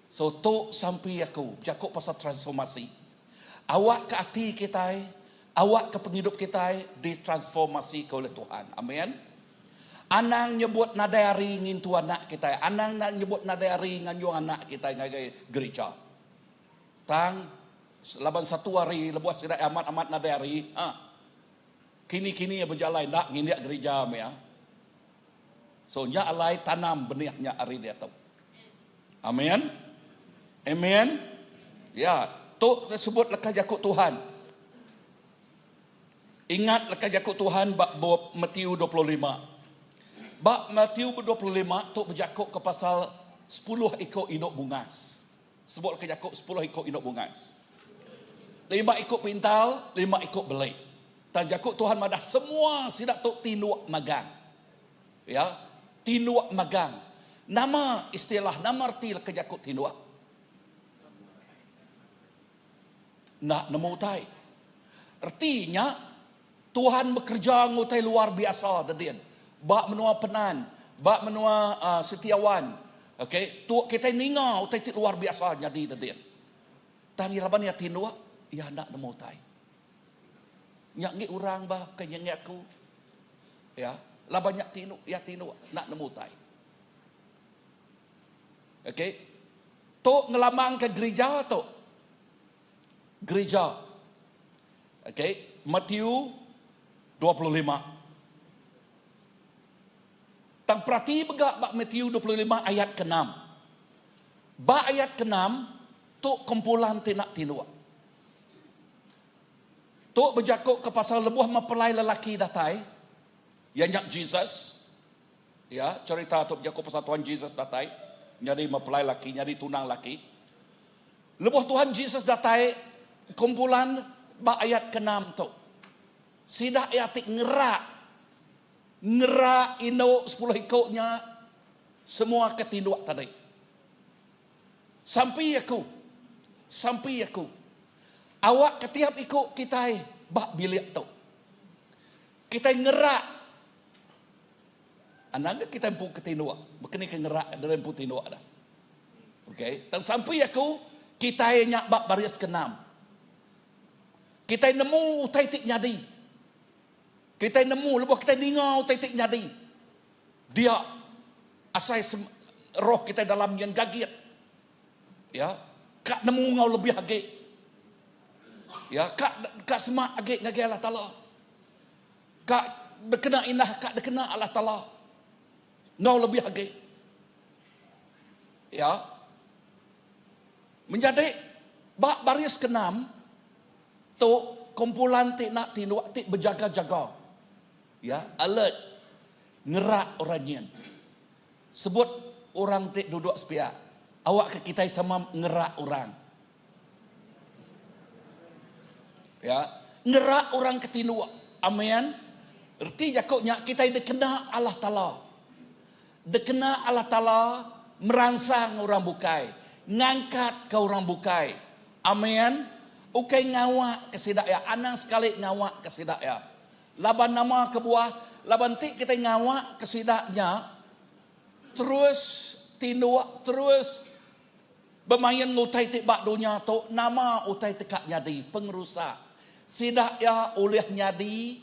So tu sampi aku bejaku pasal transformasi. Awak ke ati kitai, awak ke pengidup kitai ditransformasika oleh Tuhan. Amin. Anang nyebut nadai hari ngintu anak kitai. Anang nyebut nadai hari nganjung anak kitai ngagai gerija. Tang laban satu hari lebuh sida amat-amat nadai hari, ha. Kini-kini iya bejalai enda ngindik gerija meh iya. So nya alai tanam benih nya ari diatu. Amin. Amen. Ya, tu sebut leka jaku Tuhan. Ingat leka jaku Tuhan ba bup Matthew 25. Ba Matthew 25 tu bejaku ke pasal 10 iku indu bungas. Sebut leka jaku 10 iku indu bungas. Lima iku pintal, lima iku beli. Tang jaku Tuhan madah semua sida tu tinduk magang. Ya, tinduk magang. Nama istilah, nama reti leka jaku tinduk? Enda nemu utai. Reti nya Tuhan bekereja enggau utai luar biasa dedin. Ba menua Penan, ba menua uh, Setiawan. Okey, tu kitai ninga utai ti luar biasa nyadi dedin. Tang iya laban iya tinduk, iya enda nemu utai. Nya ngi orang ba ke nya ngi aku. Ya, laban nya tinduk, iya tinduk enda nemu utai. Okey. Tu ngelamangka gerija tu. Gerija. Okey, Matthew 25. Tang perati mega ba Matthew 25 ayat ke-6. Ba ayat ke-6 tu kumpulan ti enda tinduk. Tu bejaku ke pasal lebuh mempelai lelaki datai, iya nya Jesus. Ya, cerita tu bejaku pasal Tuhan Jesus datai nyadi mempelai laki, nyadi tunang laki. Lebuh Tuhan Jesus datai, kumpulan ba ayat ke-6 tu. Sida iya ti ngerak ngerak indu sepuluh iku nya semua ke tinduk tadi. Sampi aku. Sampi aku. Awakka tiap iku kitai ba bilik tu. Kitai ngerak. Anang ga kitai empu ke tinduk. Baka ni ke ngerak diri empu tinduk dah. Okay. Tang sampi aku, kitai nya ba baris keenam. Kitai nemu utai ti nyadi. Kitai nemu lebuh kitai ninga utai ti nyadi. Dia asai roh kitai dalam nyin gagit. Ya, ka nemu enggau lebih agi. Ya, ka ka semak agi ngagai Allah Taala. Ka dikena indah ka dikena Allah Taala. Enggau lebih agi. Ya. Menyadi ba baris keenam tu kumpulan ti enda tinduk ti bejaga-jaga. Ya, alert. Ngerak orang nyin. Sebut orang ti duduk sepiak. Awakka kitai sama ngerak orang. Ya, ngerak orang ke tinduk. Amen. Reti jaku nya kitai dikena Allah Taala. Dikena Allah Taala meransang orang bukai, ngangkatka orang bukai. Amen. Ukai ngawakka sida iya, anang sekali ngawakka sida iya. Laban nama kebuah? Laban enti kitai ngawakka sida nya. terus tinduk terus bemain enggau utai ti ba dunya tu nama utai ti ka nyadi pengerusak sida iya ulih nyadi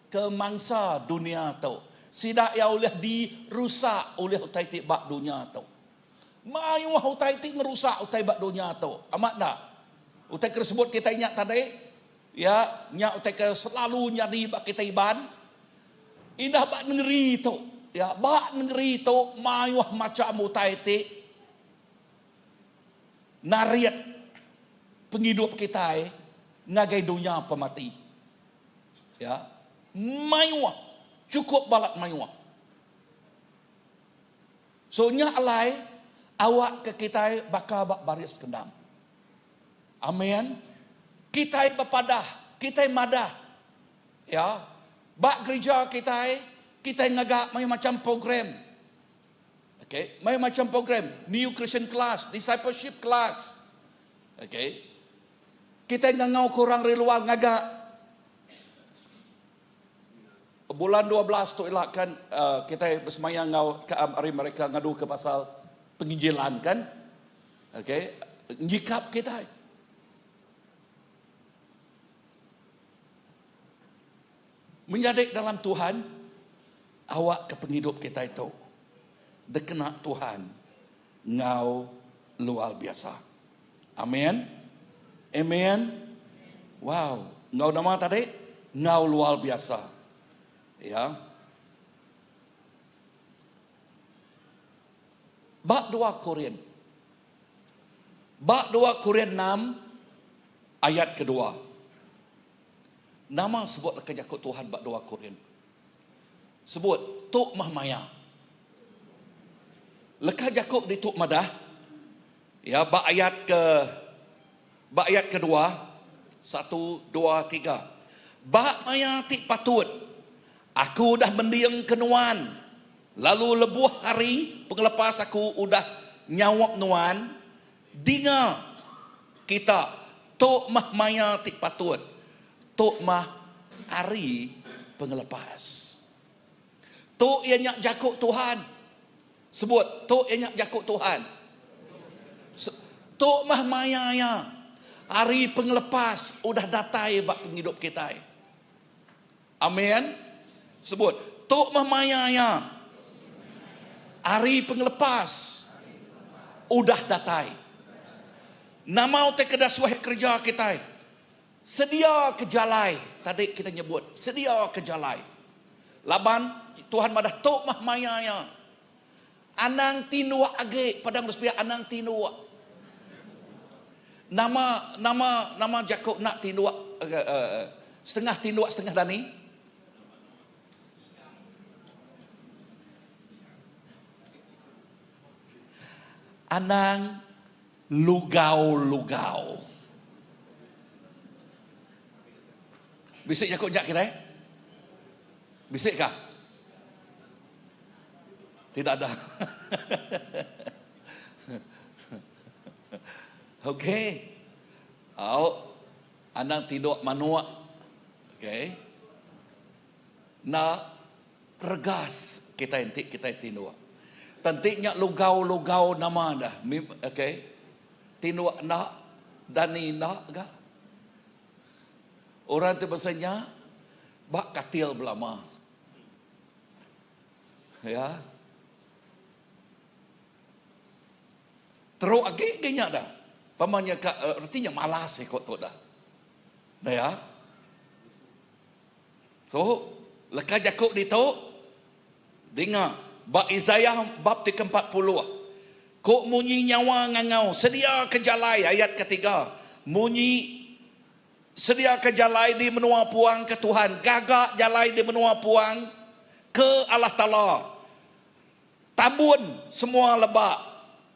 ke mangsa dunya tu. Sida iya ulih dirusak ulih utai ti ba dunya tu. Mayuh utai ti ngerusak utai ba dunya tu. Amat enda? Utai ke disebut kitai nya tadi, ya, nya utai ke selalu nyadi ba kitai Iban. Indah ba nengeri tu, ya, ba nengeri tu mayuh macham utai ti narit pengidup kitai ngagai dunya pemati. Ya, mayuh, chukup balat mayuh. So nya alai awak ke kitai baka ba baris kendam. Amen. Kitai bepadah, kitai madah. Ya. Ba gerija kitai, kitai ngaga mayuh macam program. Okay, mayuh macam program, New Christian Class, Discipleship Class. Okay. Kitai ngangau ke orang ari luar ngaga Bulan 12 tu ila kan kitai besemaya enggau ari mereka ngadu ke pasal penginjilan kan. Okey, nyikap kitai. Menyadi dalam Tuhan, awak ke pengidup kitai tu dikena Tuhan enggau luar biasa. Amin. Amen. Wow. Enggau nama tadi? Enggau luar biasa. Ya. Ba 2 Korin. Ba 2 Korin 6 ayat kedua. Nama sebut leka jaku Tuhan ba 2 Korin. Sebut, tu mah maya. Leka jaku ditu madah, ya ba ayat ke ba ayat kedua, satu, dua, tiga. Ba maya ti patut, aku udah mendingka nuan, lalu lebuh hari pengelepas aku udah nyaup nuan, dinga kita, tu mah maya ti patut. Tu mah hari pengelepas. Tu iya nya jaku Tuhan. Sebut, tu iya nya jaku Tuhan. Tu mah maya iya. Hari pengelepas udah datai ba pengidup kitai. Amen. Sebut, tu mah maya iya. Hari pengelepas udah datai. Nama utai ke dasuh kereja kitai? Sedia ke jalai, tadi kita nyebut sedia ke jalai. Laban Tuhan madah tu mah maya iya. Anang tinduk agi padang sepiak anang tinduk. Nama nama nama jaku nak tinduk setengah tinduk setengah dani. Anang Lugau-lugau. Bisi jaku nya kitai? Bisi kah? Tidak ada. Okey. Au anang tinduk manuk. Okey. Enda regas kitai enti kitai tinduk. Tenti nya lugau-lugau nama dah. Okey. Tinduk enda, dani enda ga. Orang ti besa nya ba katil belama. Ya. Teruk agi ge nya dah. Pama nya ka reti nya malas iko tu dah. Ya. So, leka jaku ditu, dinga, ba Isaiah bab ti ke-40, Ku munyi nyawa ngangau, Sediaka jalai, ayat ketiga, munyi Sediaka jalai di menua puang ke Tuhan, gaga jalai di menua puang ke Allah Taala. Tambun semua lebak,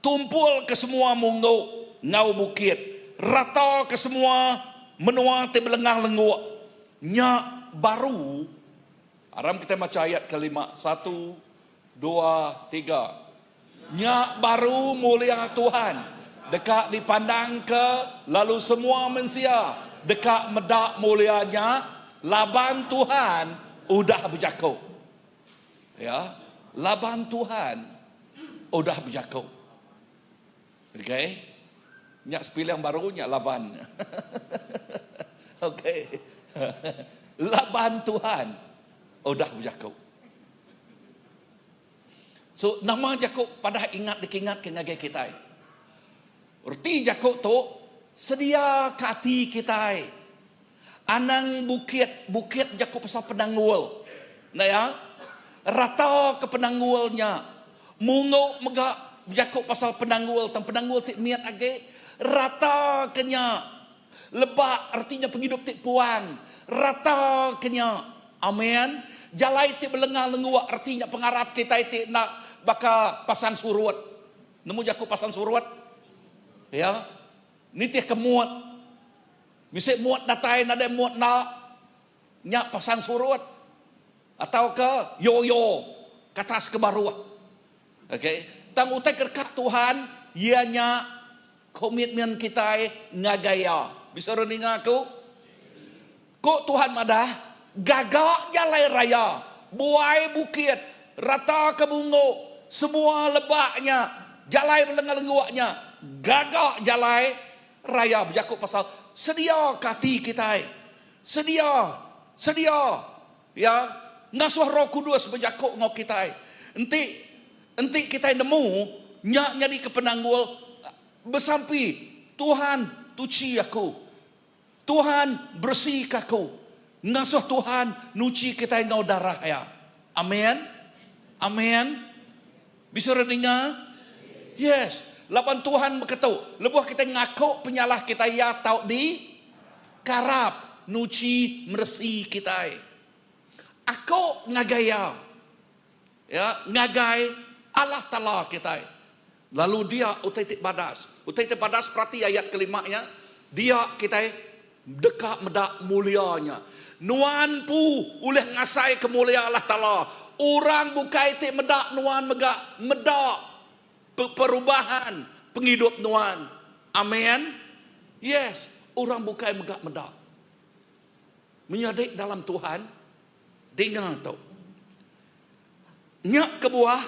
tumpul ke semua munggu enggau bukit, rata ke semua menua ti belengah lengguk. Nya baru Aram kitai macha ayat kelima. Satu, dua, tiga. Nya baru mulia Tuhan deka dipandangka lalu semua mensia deka meda mulia nya laban Tuhan udah bejaku. Ya, laban Tuhan. udah bejaku. Okay. Nya sepiling baru nya laban. Okay. Laban Tuhan udah bejaku. So nama jaku padah ingat dikingat ke ngagai kitai. Reti jaku tu sedia ke ati kitai. Anang bukit, bukit jaku pasal penanggul. Enda ya? Rata ke penanggul nya. Munggu mega bejaku pasal penanggul tang penanggul ti mit agi rata ke nya. Lebak reti nya pengidup ti puang. Rata ke nya. Amen. Jalai ti belenga lengguk reti nya pengarap kitai ti enda baka pasang surut. Nemu jaku pasang surut? Ya. Nitih ke mut. Bisi mut datai nadai mut enda. Nya pasang surut. Atau ke yo-yo ke atas ke baruh. Okay. Tang utai ke deka Tuhan iya nya Komitmen kitai ngagai Iya. Bisa orang ninga aku? Ku Tuhan madah, Gaga jalai raya, buai bukit, rata ke munggu, semua lebak nya, jalai belenga-lengguk nya, gaga jalai raya. Bejaku pasal sediaka ati kitai. Sedia, sedia. Iya ngasuh Roh Kudus bejaku enggau kitai. Enti enti kitai nemu nya nyadika penanggul, besampi, Tuhan, tuchi aku. Tuhan, beresika aku. Ngasuh Tuhan nuchi kitai enggau darah Iya. Amen. Amen. Bisi orang ninga? Yes. Laban Tuhan beketu, lebuh kitai ngaku penyalah kitai Iya tau di karap nuchi meresi kitai. Aku ngagai Iya, ya, ngagai Allah Taala kitai. Lalu dia utai ti badas. Utai ti badas perati ayat kelima nya, dia kitai deka meda mulia nya. Nuan empu ulih ngasaika mulia Allah Taala. Orang bukai ti meda nuan mega meda perubahan pengidup nuan. Amen. Yes, orang bukai mega meda. Menyadi dalam Tuhan, dinga tu. Nya kebuah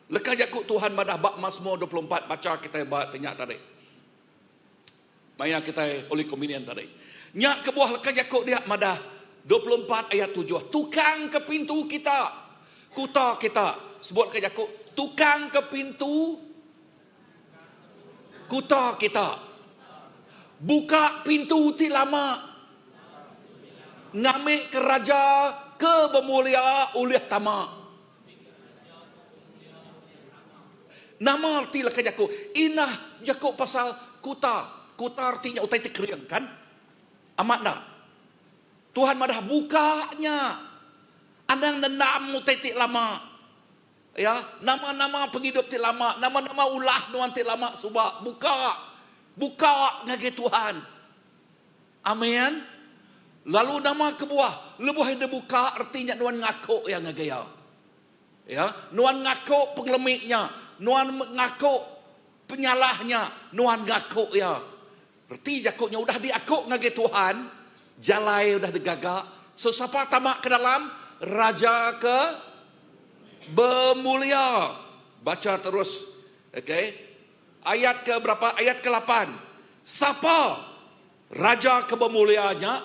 leka jaku Tuhan madah ba Masmur 24 bacha kitai ba ti nya tadi. Maya kitai Holy Communion tadi. Nya kebuah leka jaku dia madah 24 ayat tujuh, Tukang ke pintu kita, kuta kita. Sebut leka jaku, tukang ke pintu kuta kita. Buka pintu ti lama ngambika raja ke bemulia ulih tama. Nama reti leka jaku inah jaku pasal kuta? Kuta reti nya utai ti kering kan? Amat enda? Tuhan madah buka nya. Anang nendam utai ti lama. Ya, nama-nama pengidup ti lama, nama-nama ulah nuan ti lama suba, buka. Buka ngagai Tuhan. Amen. Lalu nama kebuah lebuh iya dibuka reti nya nuan ngaku iya ngagai iya. Ya, nuan ngaku pengelemi nya, nuan ngaku penyalah nya, nuan ngaku iya. Reti jaku nya udah diaku ngagai Tuhan, jalai udah digaga. So sapa tama ke dalam? Raja ke bemulia. Bacha terus. Okey. Ayat ke berapa? Ayat ke lapan. Sapa raja ke bemulia nya?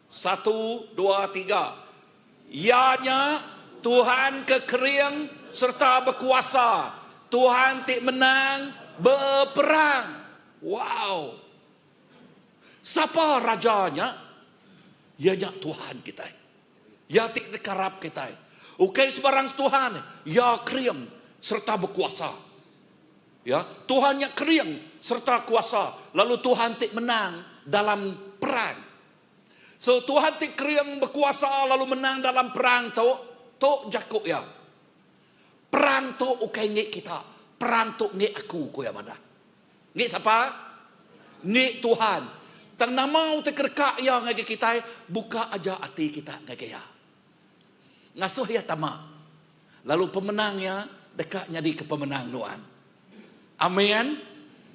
Satu, dua, tiga. Iya nya Tuhan ke kering sereta bekuasa, Tuhan ti menang beperang. Wow! Sapa Raja nya? Iya nya Tuhan kitai. Iya ti dikarap kitai. Ukai sebarang Tuhan, Iya kering sereta bekuasa. Ya, Tuhan nya kering sereta kuasa, lalu Tuhan ti menang dalam perang. So Tuhan ti kering bekuasa lalu menang dalam perang tu, tu jaku iya. Perang tu ukai enggi kita, perang tu enggi aku, ku iya madah. Enggi sapa? Enggi Tuhan. Tang nama utai ke deka iya ngagai kitai, buka aja ati kita ngagai iya. Ngasuh iya tama, lalu pemenang iya deka nyadika pemenang nuan. Amen.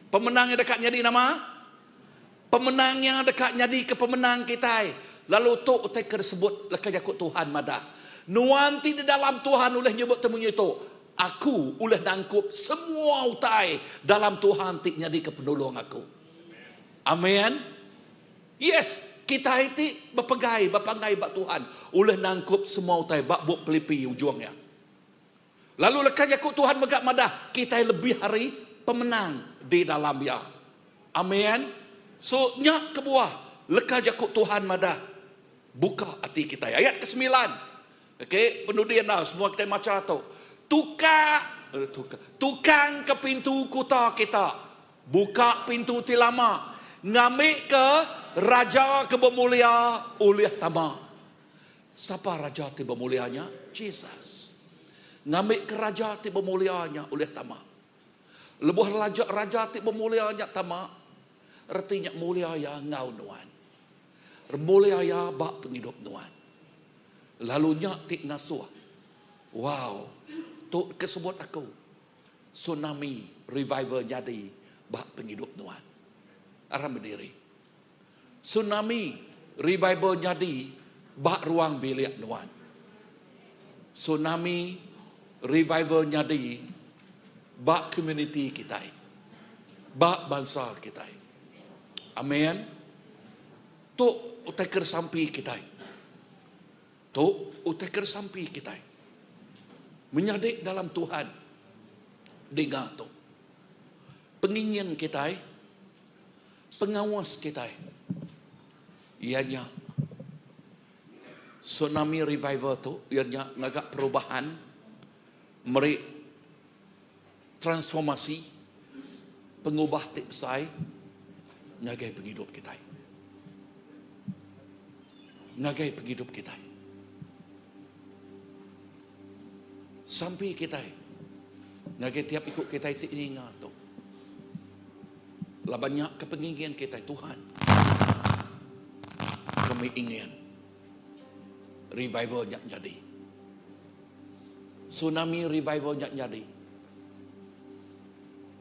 Pemenang iya deka nyadi nama? Pemenang iya deka nyadika pemenang kitai. Lalu tu utai ke disebut leka jaku Tuhan madah. Nuan ti di dalam Tuhan ulih nyebut te munyi tu. Aku ulih nangkup semua utai dalam Tuhan ti nyadika penulung aku. Amen. Yes, kitai ti bepegai bepanggai ba Tuhan ulih nangkup semua utai ba bup Pilipi ujung iya. Lalu leka jaku Tuhan mega madah kitai lebih ari pemenang di dalam Iya. Amen. So nya kebuah leka jaku Tuhan madah buka ati kitai. Ayat kesemilan. Okey, penudi enda semua kitai macha tu. Tukar tukar tukang ke pintu kuta kita. Buka pintu ti lama ngambika raja ke bemulia ulih tama. Sapa Raja ti bemulia nya? Jesus. Ngambika Raja ti bemulia nya ulih tama. Lebuh raja, raja ti bemulia nya tama, reti nya mulia iya enggau nuan. Mulia iya ba pengidup nuan. Lalu nya ti ngasuh, wow, tu ke sebut aku, tsunami revival nyadi ba pengidup nuan. Aram bediri. Tsunami revival nyadi ba ruang bilik nuan. Tsunami revival nyadi ba komuniti kitai, ba bansa kitai. Amen. Tu utai ke disampi kitai. Tu utai ke disampi kitai. Menyadi dalam Tuhan dinga tu. Pengingin kitai Pengawas kitai iya nya Tsunami Revival tu iya nya ngaga perubahan meri transformasi pengubah ti besai ngagai pengidup kitai. Ngagai pengidup kitai. Sampi kitai ngagai tiap iku kitai ti ninga tu. Laban nya ke pengingin kitai Tuhan. Kami ingin revival nya nyadi. Tsunami revival nya nyadi.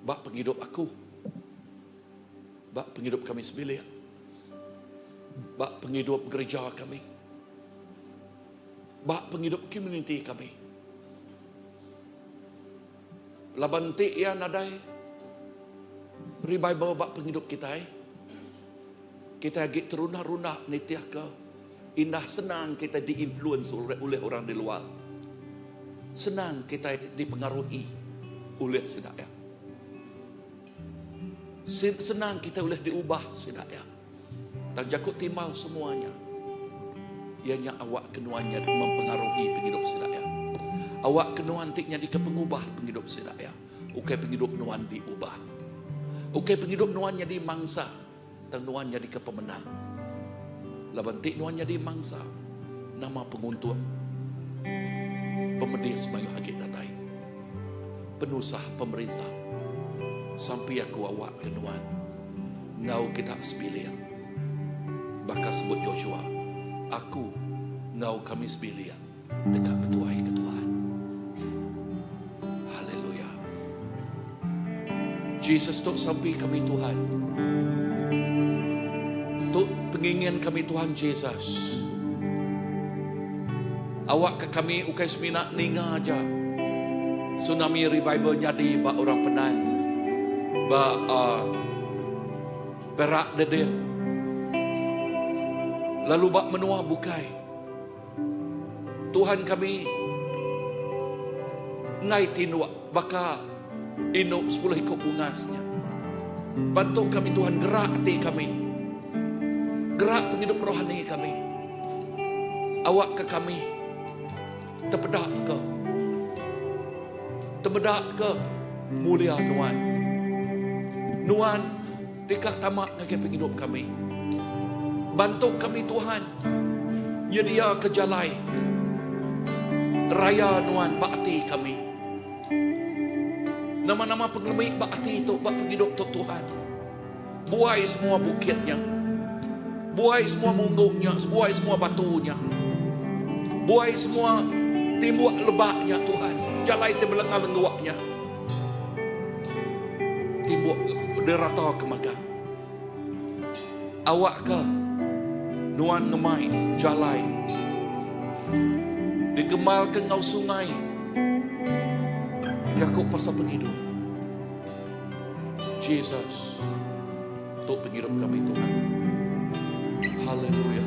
Ba pengidup aku. Ba pengidup kami sebilik. Ba pengidup gereja kami. Ba pengidup komuniti kami. Laban enti iya nadai revival ba pengidup kitai, kitai agi terunda-runda nitihka indah senang kitai diinfluence ulih orang di luar. Senang kitai dipengaruhi ulih sida iya. Senang kitai ulih diubah sida iya. Tang jaku timbal semua nya, iya nya awak ke nuan nya mempengaruhi pengidup sida iya. Awak ke nuan ti nyadika pengubah pengidup sida iya, ukai pengidup nuan diubah. Ukai pengidup nuan nyadi mangsa, tang nuan nyadika pemenang. Laban ti nuan nyadi mangsa, nama penguntung pemedis mayuh agi datai. Penusah pemerinsa sampi aku awak ke nuan. Enggau kita sebilik. Baka sebut Joshua, Aku enggau kami sebilik deka betuai ke Tuhan. Haleluya. Jesus tu sampi kami Tuhan. Tu pengingin kami Tuhan Jesus. Awakka kami ukai semina ninga aja tsunami revival nyadi ba orang Penan ba uh, Perak dedin lalu ba menua bukai. Tuhan kami enggai tinduk baka indu sepuluh iku bungas nya. Bantu kami Tuhan gerak ati kami. Gerak pengidup rohani kami. Awakka kami tepeda ke tepeda ke mulia Nuan. Nuan deka tama ngagai pengidup kami. Bantu kami Tuhan nyediaka jalai raya Nuan ba ati kami. Nama-nama pengelemi ba ati tu ba pengidup tu Tuhan. Buai semua bukit nya. Buai semua munggu nya, buai semua batu nya. Buai semua timbuk lebak nya Tuhan. Jalai ti belenga lengguk nya. Timbuk dirata ke magang. Awakka nuan ngemai jalai digemalka enggau sungai. Bejaku pasal pengidup. Jesus tu pengidup kami Tuhan. Haleluya.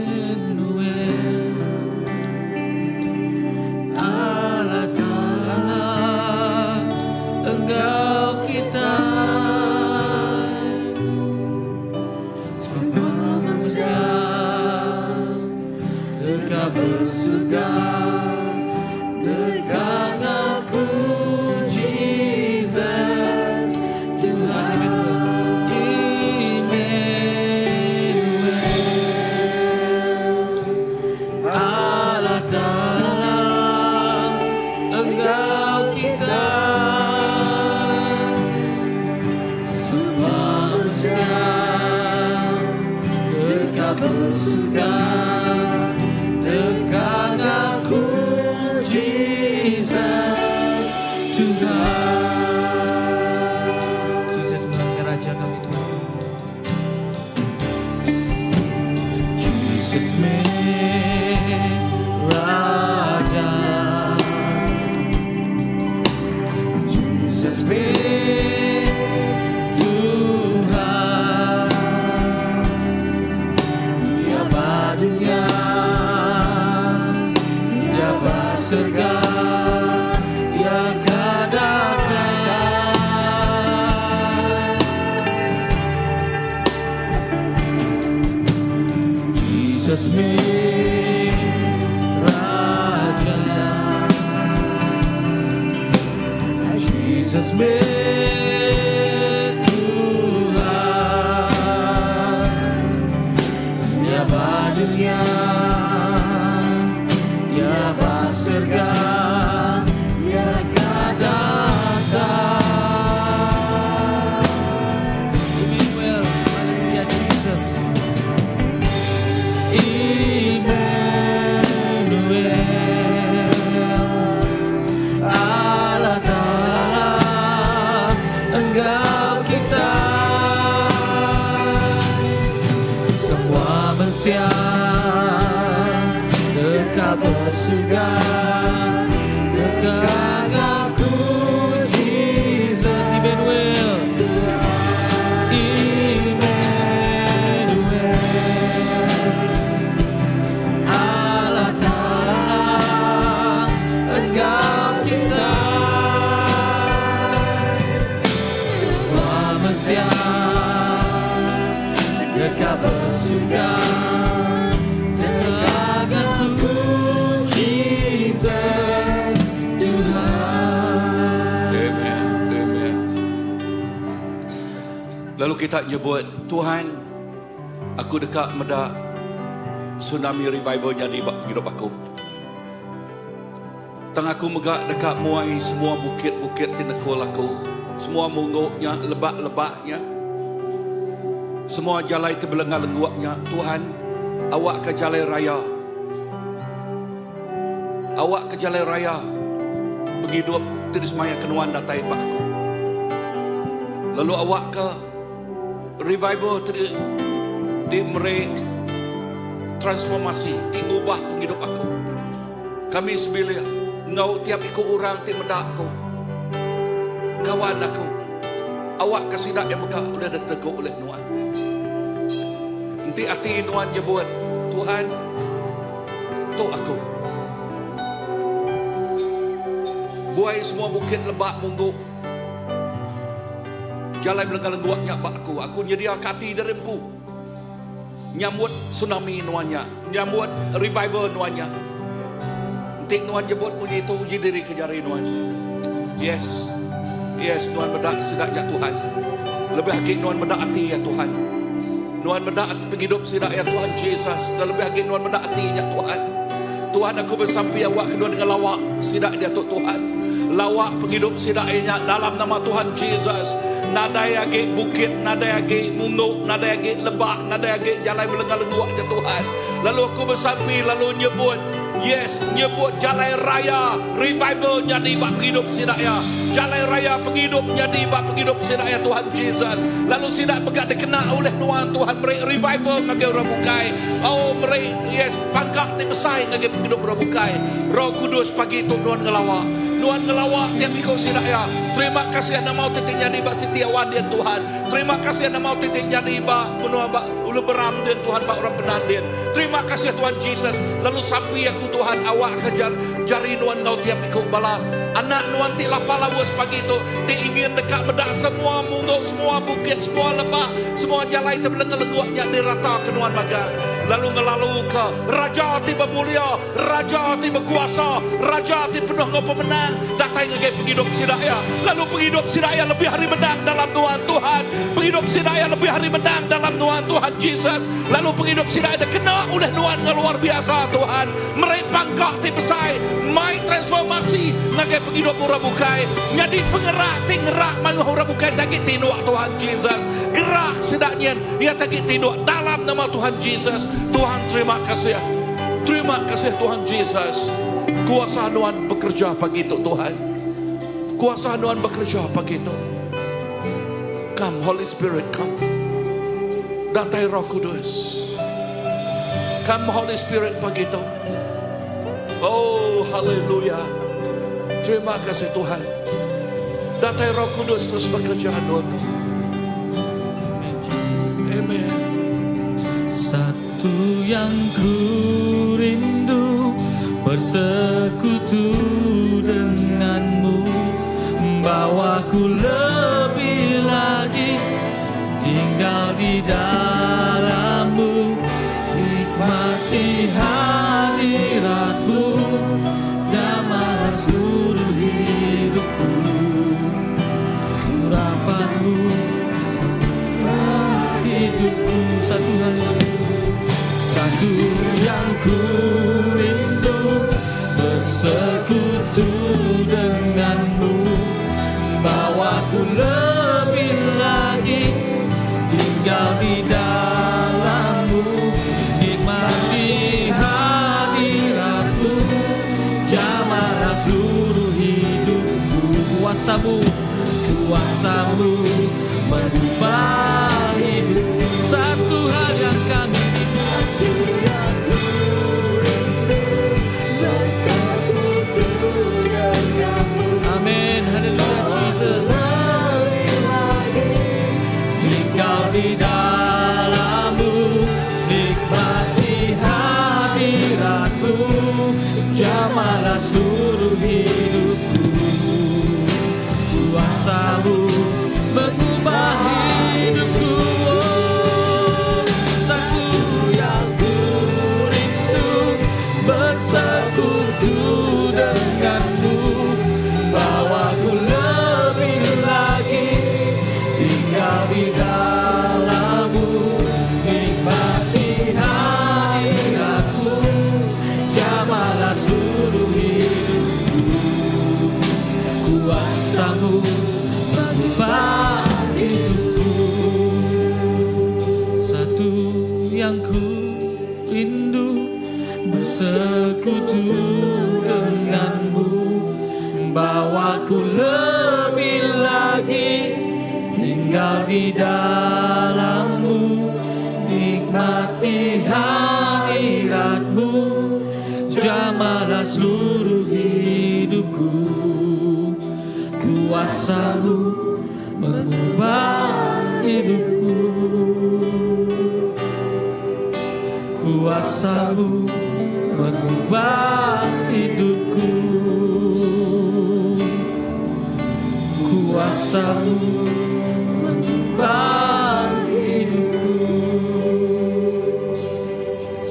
Immanuel Allah Taala enggau kita Semua mensia deka besugang deka ngaku Jesus Tuhan Immanuel Allah Taala enggau kita Semua mensia deka besugang deka ngaku Jesus Tuhan Jesus meh Raja kami Tuhan Jesus meh Raja Jesus meh Tuhan Iya ba dunya Iya ba surga Iya ka datai Jesus meh Raja Jesus meh Tuhan Iya ba dunya Iya ba surga Iya ka datai Emmanuel, Hallelujah Jesus Emmanuel Allah Taala enggau kita Semua mensia deka besugang deka ngaku Jesus Emmanuel Emmanuel Allah Taala enggau kita Semua mensia deka besugang deka ngaku Jesus Tuhan Amen. Amen. Lalu kita nyebut Tuhan, aku deka meda tsunami revival jadi ba pengidup aku. Tang aku mega deka muai semua bukit-bukit ti nekul aku, semua mungguknya, lebak-lebaknya, semua jalai ti belenga-lengguknya. Tuhan, awak ke jalai raya. Awak ke jalai raya pengidup ti disemaya ke nuan datai ba aku. Lalu awak ke revival ti di, di meri transformasi ti ngubah pengidup aku. Kami sebilik enggau tiap iku orang ti meda aku. Kawan aku. Awak ke sida yang mega ulih ditegu oleh nuan. Enti ati nuan nyebut, Tuhan, tu aku. Buai semua bukit lebak mungguk. Jalai belenga-lengguk nya ba aku. Aku nyedia ke ati diri empu. Nyambut tsunami nuan nya. Nyambut revival nuan nya. Enti nuan nyebut munyi tu uji diri ke jari nuan. Yes. Yes, nuan meda sida nya Tuhan. Lebih agi nuan meda ati ya Tuhan. Nuan meda pengidup sida ya Tuhan Jesus. Dan lebih agi nuan meda ati nya Tuhan. Tuhan aku besampi awak kedua dengan lawak sida dia tu Tuhan. Lawak pengidup sida nya dalam nama Tuhan Jesus. Nadai agi bukit, nadai agi mungguk, nadai agi lebak, nadai agi jalai belenga-lengguk ya Tuhan. Lalu aku besampi lalu nyebut. Yes, nyebut jalai raya revival nyadi ba pengidup sida iya. Jalai raya pengidup nyadi ba pengidup sida iya Tuhan Jesus. Lalu sida mega dikena ulih nuan Tuhan meri revival ngagai orang bukai. Oh meri yes pangka ti besai ngagai pengidup orang bukai. Roh Kudus pagi tu nuan ngelawa. Nuan ngelawa tiap iku sida iya. Terima kasih nama ti ti nyadi ba siti awan dian Tuhan. Terima kasih nama ti ti nyadi ba menua ba Ulu Beram din Tuhan ba orang Penan din. Terima kasih Tuhan Jesus lalu sampi aku Tuhan awak ka jar jari nuan enggau tiap iku bala anak nuan ti lapa laus pagi tu ti ingin deka meda semua munggu semua bukit semua lebak semua jalai ti belenga-lengguk nya dirata ke nuan magang lalu ngelalu ka Raja ti bemulia Raja ti bekuasa Raja ti penuh enggau pemenang datai ngagai pengidup sida iya lalu pengidup sida iya lebih ari menang dalam nuan Tuhan pengidup sida iya lebih ari menang dalam nuan Tuhan Jesus. Lalu pengidup sida enda kena ulih nuan enggau luar biasa, Tuhan. Meri pangka ti besai, mai transformasi ngagai pengidup orang bukai, nyadi pengerak ti ngerak mayuh orang bukai ti agi tinduk, Tuhan Jesus. Gerak sida nyin, iya ti agi tinduk dalam nama Tuhan Jesus. Tuhan terima kasih. Terima kasih Tuhan Jesus. Kuasa nuan bekereja pagi tu Tuhan. Kuasa nuan bekereja pagi tu. Come Holy Spirit come. Datai Roh Kudus. Come Holy Spirit pagi tu. Oh haleluya. Terima kasih Tuhan. Datai Roh Kudus terus bekerja endur tu. Amen. Satu yang ku rindu bersekutu denganmu Bawa ku lebih lagi tinggal di dalammu Nikmati hadiratmu Jamalah seluruh hidupku Urapanmu hidupku Satu hal yang Satu yang ku rindu Bersekutu denganmu Bawa ku lebih lagi Tinggal di dalammu Nikmati hadiratmu Jamalah seluruh hidupku Kuasamu, kuasamu Mengubah hidup Satu hal yang kami Satu yang ku rindu bersekutu denganmu. Amin, haleluya Jesus Lebih lagi Tinggal di dalammu Nikmati hadiratmu Jamalah seluruh hidupku Kuasamu mengubah hidupku Oh, Satu yang ku rindu Bersekutu denganmu Bawa ku lebih lagi Tinggal di dalammu Nikmati hadiratmu Jamalah seluruh hidupku Kuasamu mengubah hidupku Satu yang ku rindu Bersekutu denganmu Bawa ku lebih lagi Tinggal di dalammu Nikmati hadiratmu Jamalah seluruh hidupku Kuasamu mengubah hidupku Kuasamu mengubah hidupku Kuasamu mengubah hidupku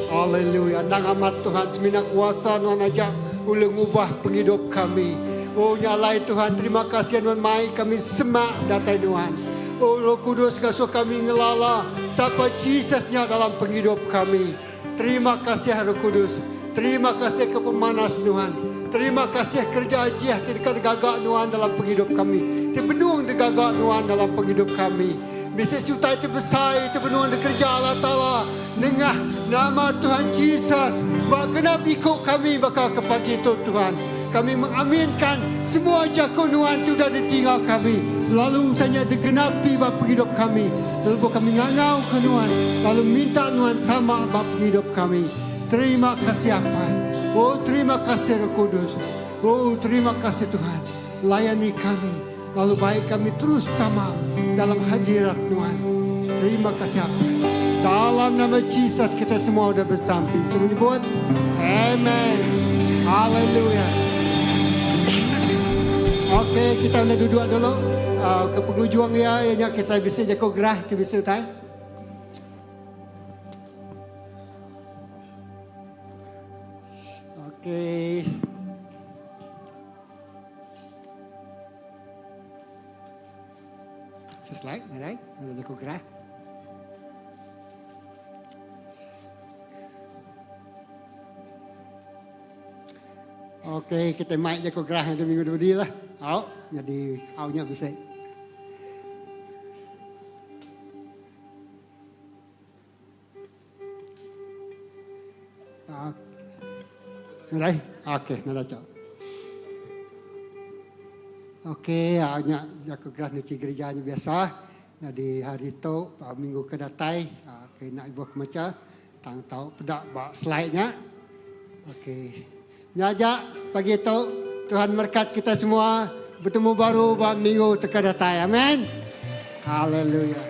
Haleluya. Nang amat Tuhan semina kuasa nuan aja ulih ngubah pengidup kami. Oh nyalai Tuhan terima kasih nuan mai kami semak datai nuan. Oh Roh Kudus ngasuh kami ngelala sapa Jesus nya dalam pengidup kami. Terima kasih Roh Kudus. Terima kasih ke pemanas nuan. Terima kasih kerja ajiah ti deka digaga nuan dalam pengidup kami. Ti benung digaga nuan dalam pengidup kami. Bisi utai ti besai ti benung dikereja Allah Taala nengah nama Tuhan Jesus. Ba genap iku kami baka ke pagi tu Tuhan. Kami mengaminkan semua jaku Nuan ti udah ditinga kami lalu utai nya digenapi ba pengidup kami. Lebuh kami ngangau ke Nuan lalu minta Nuan tama ba pengidup kami. Terima kasih Apai. Oh terima kasih Roh Kudus. Oh terima kasih Tuhan. Layani kami lalu bai kami terus tama dalam hadirat Nuan. Terima kasih Apai. Dalam nama Jesus kita semua udah besampi. Semua nyebut Amen. Haleluya. Okey, kita ulih duduk dulu. Uh, ke penghujung iya, iya nya kita bisi jaku gerah ke bisi utai. Okey. Slide, nadai, nadai jaku gerah. Okey, kita mai jaku gerah ngagai minggu dudi lah. Au, nyadi au nya bisi. Nadai? Okey, nadai tu. Okey, ah, nya jaku gerah nuchi gereja nya biasa. Nyadi hari tu, ah, minggu ke datai, ah, ke ina ibuh ke macha, tang tau peda ba slide nya. Okey. Nya aja pagi tu, Tuhan merekat kita semua. Betemu baru ba minggu teka datai. Amen. Haleluya.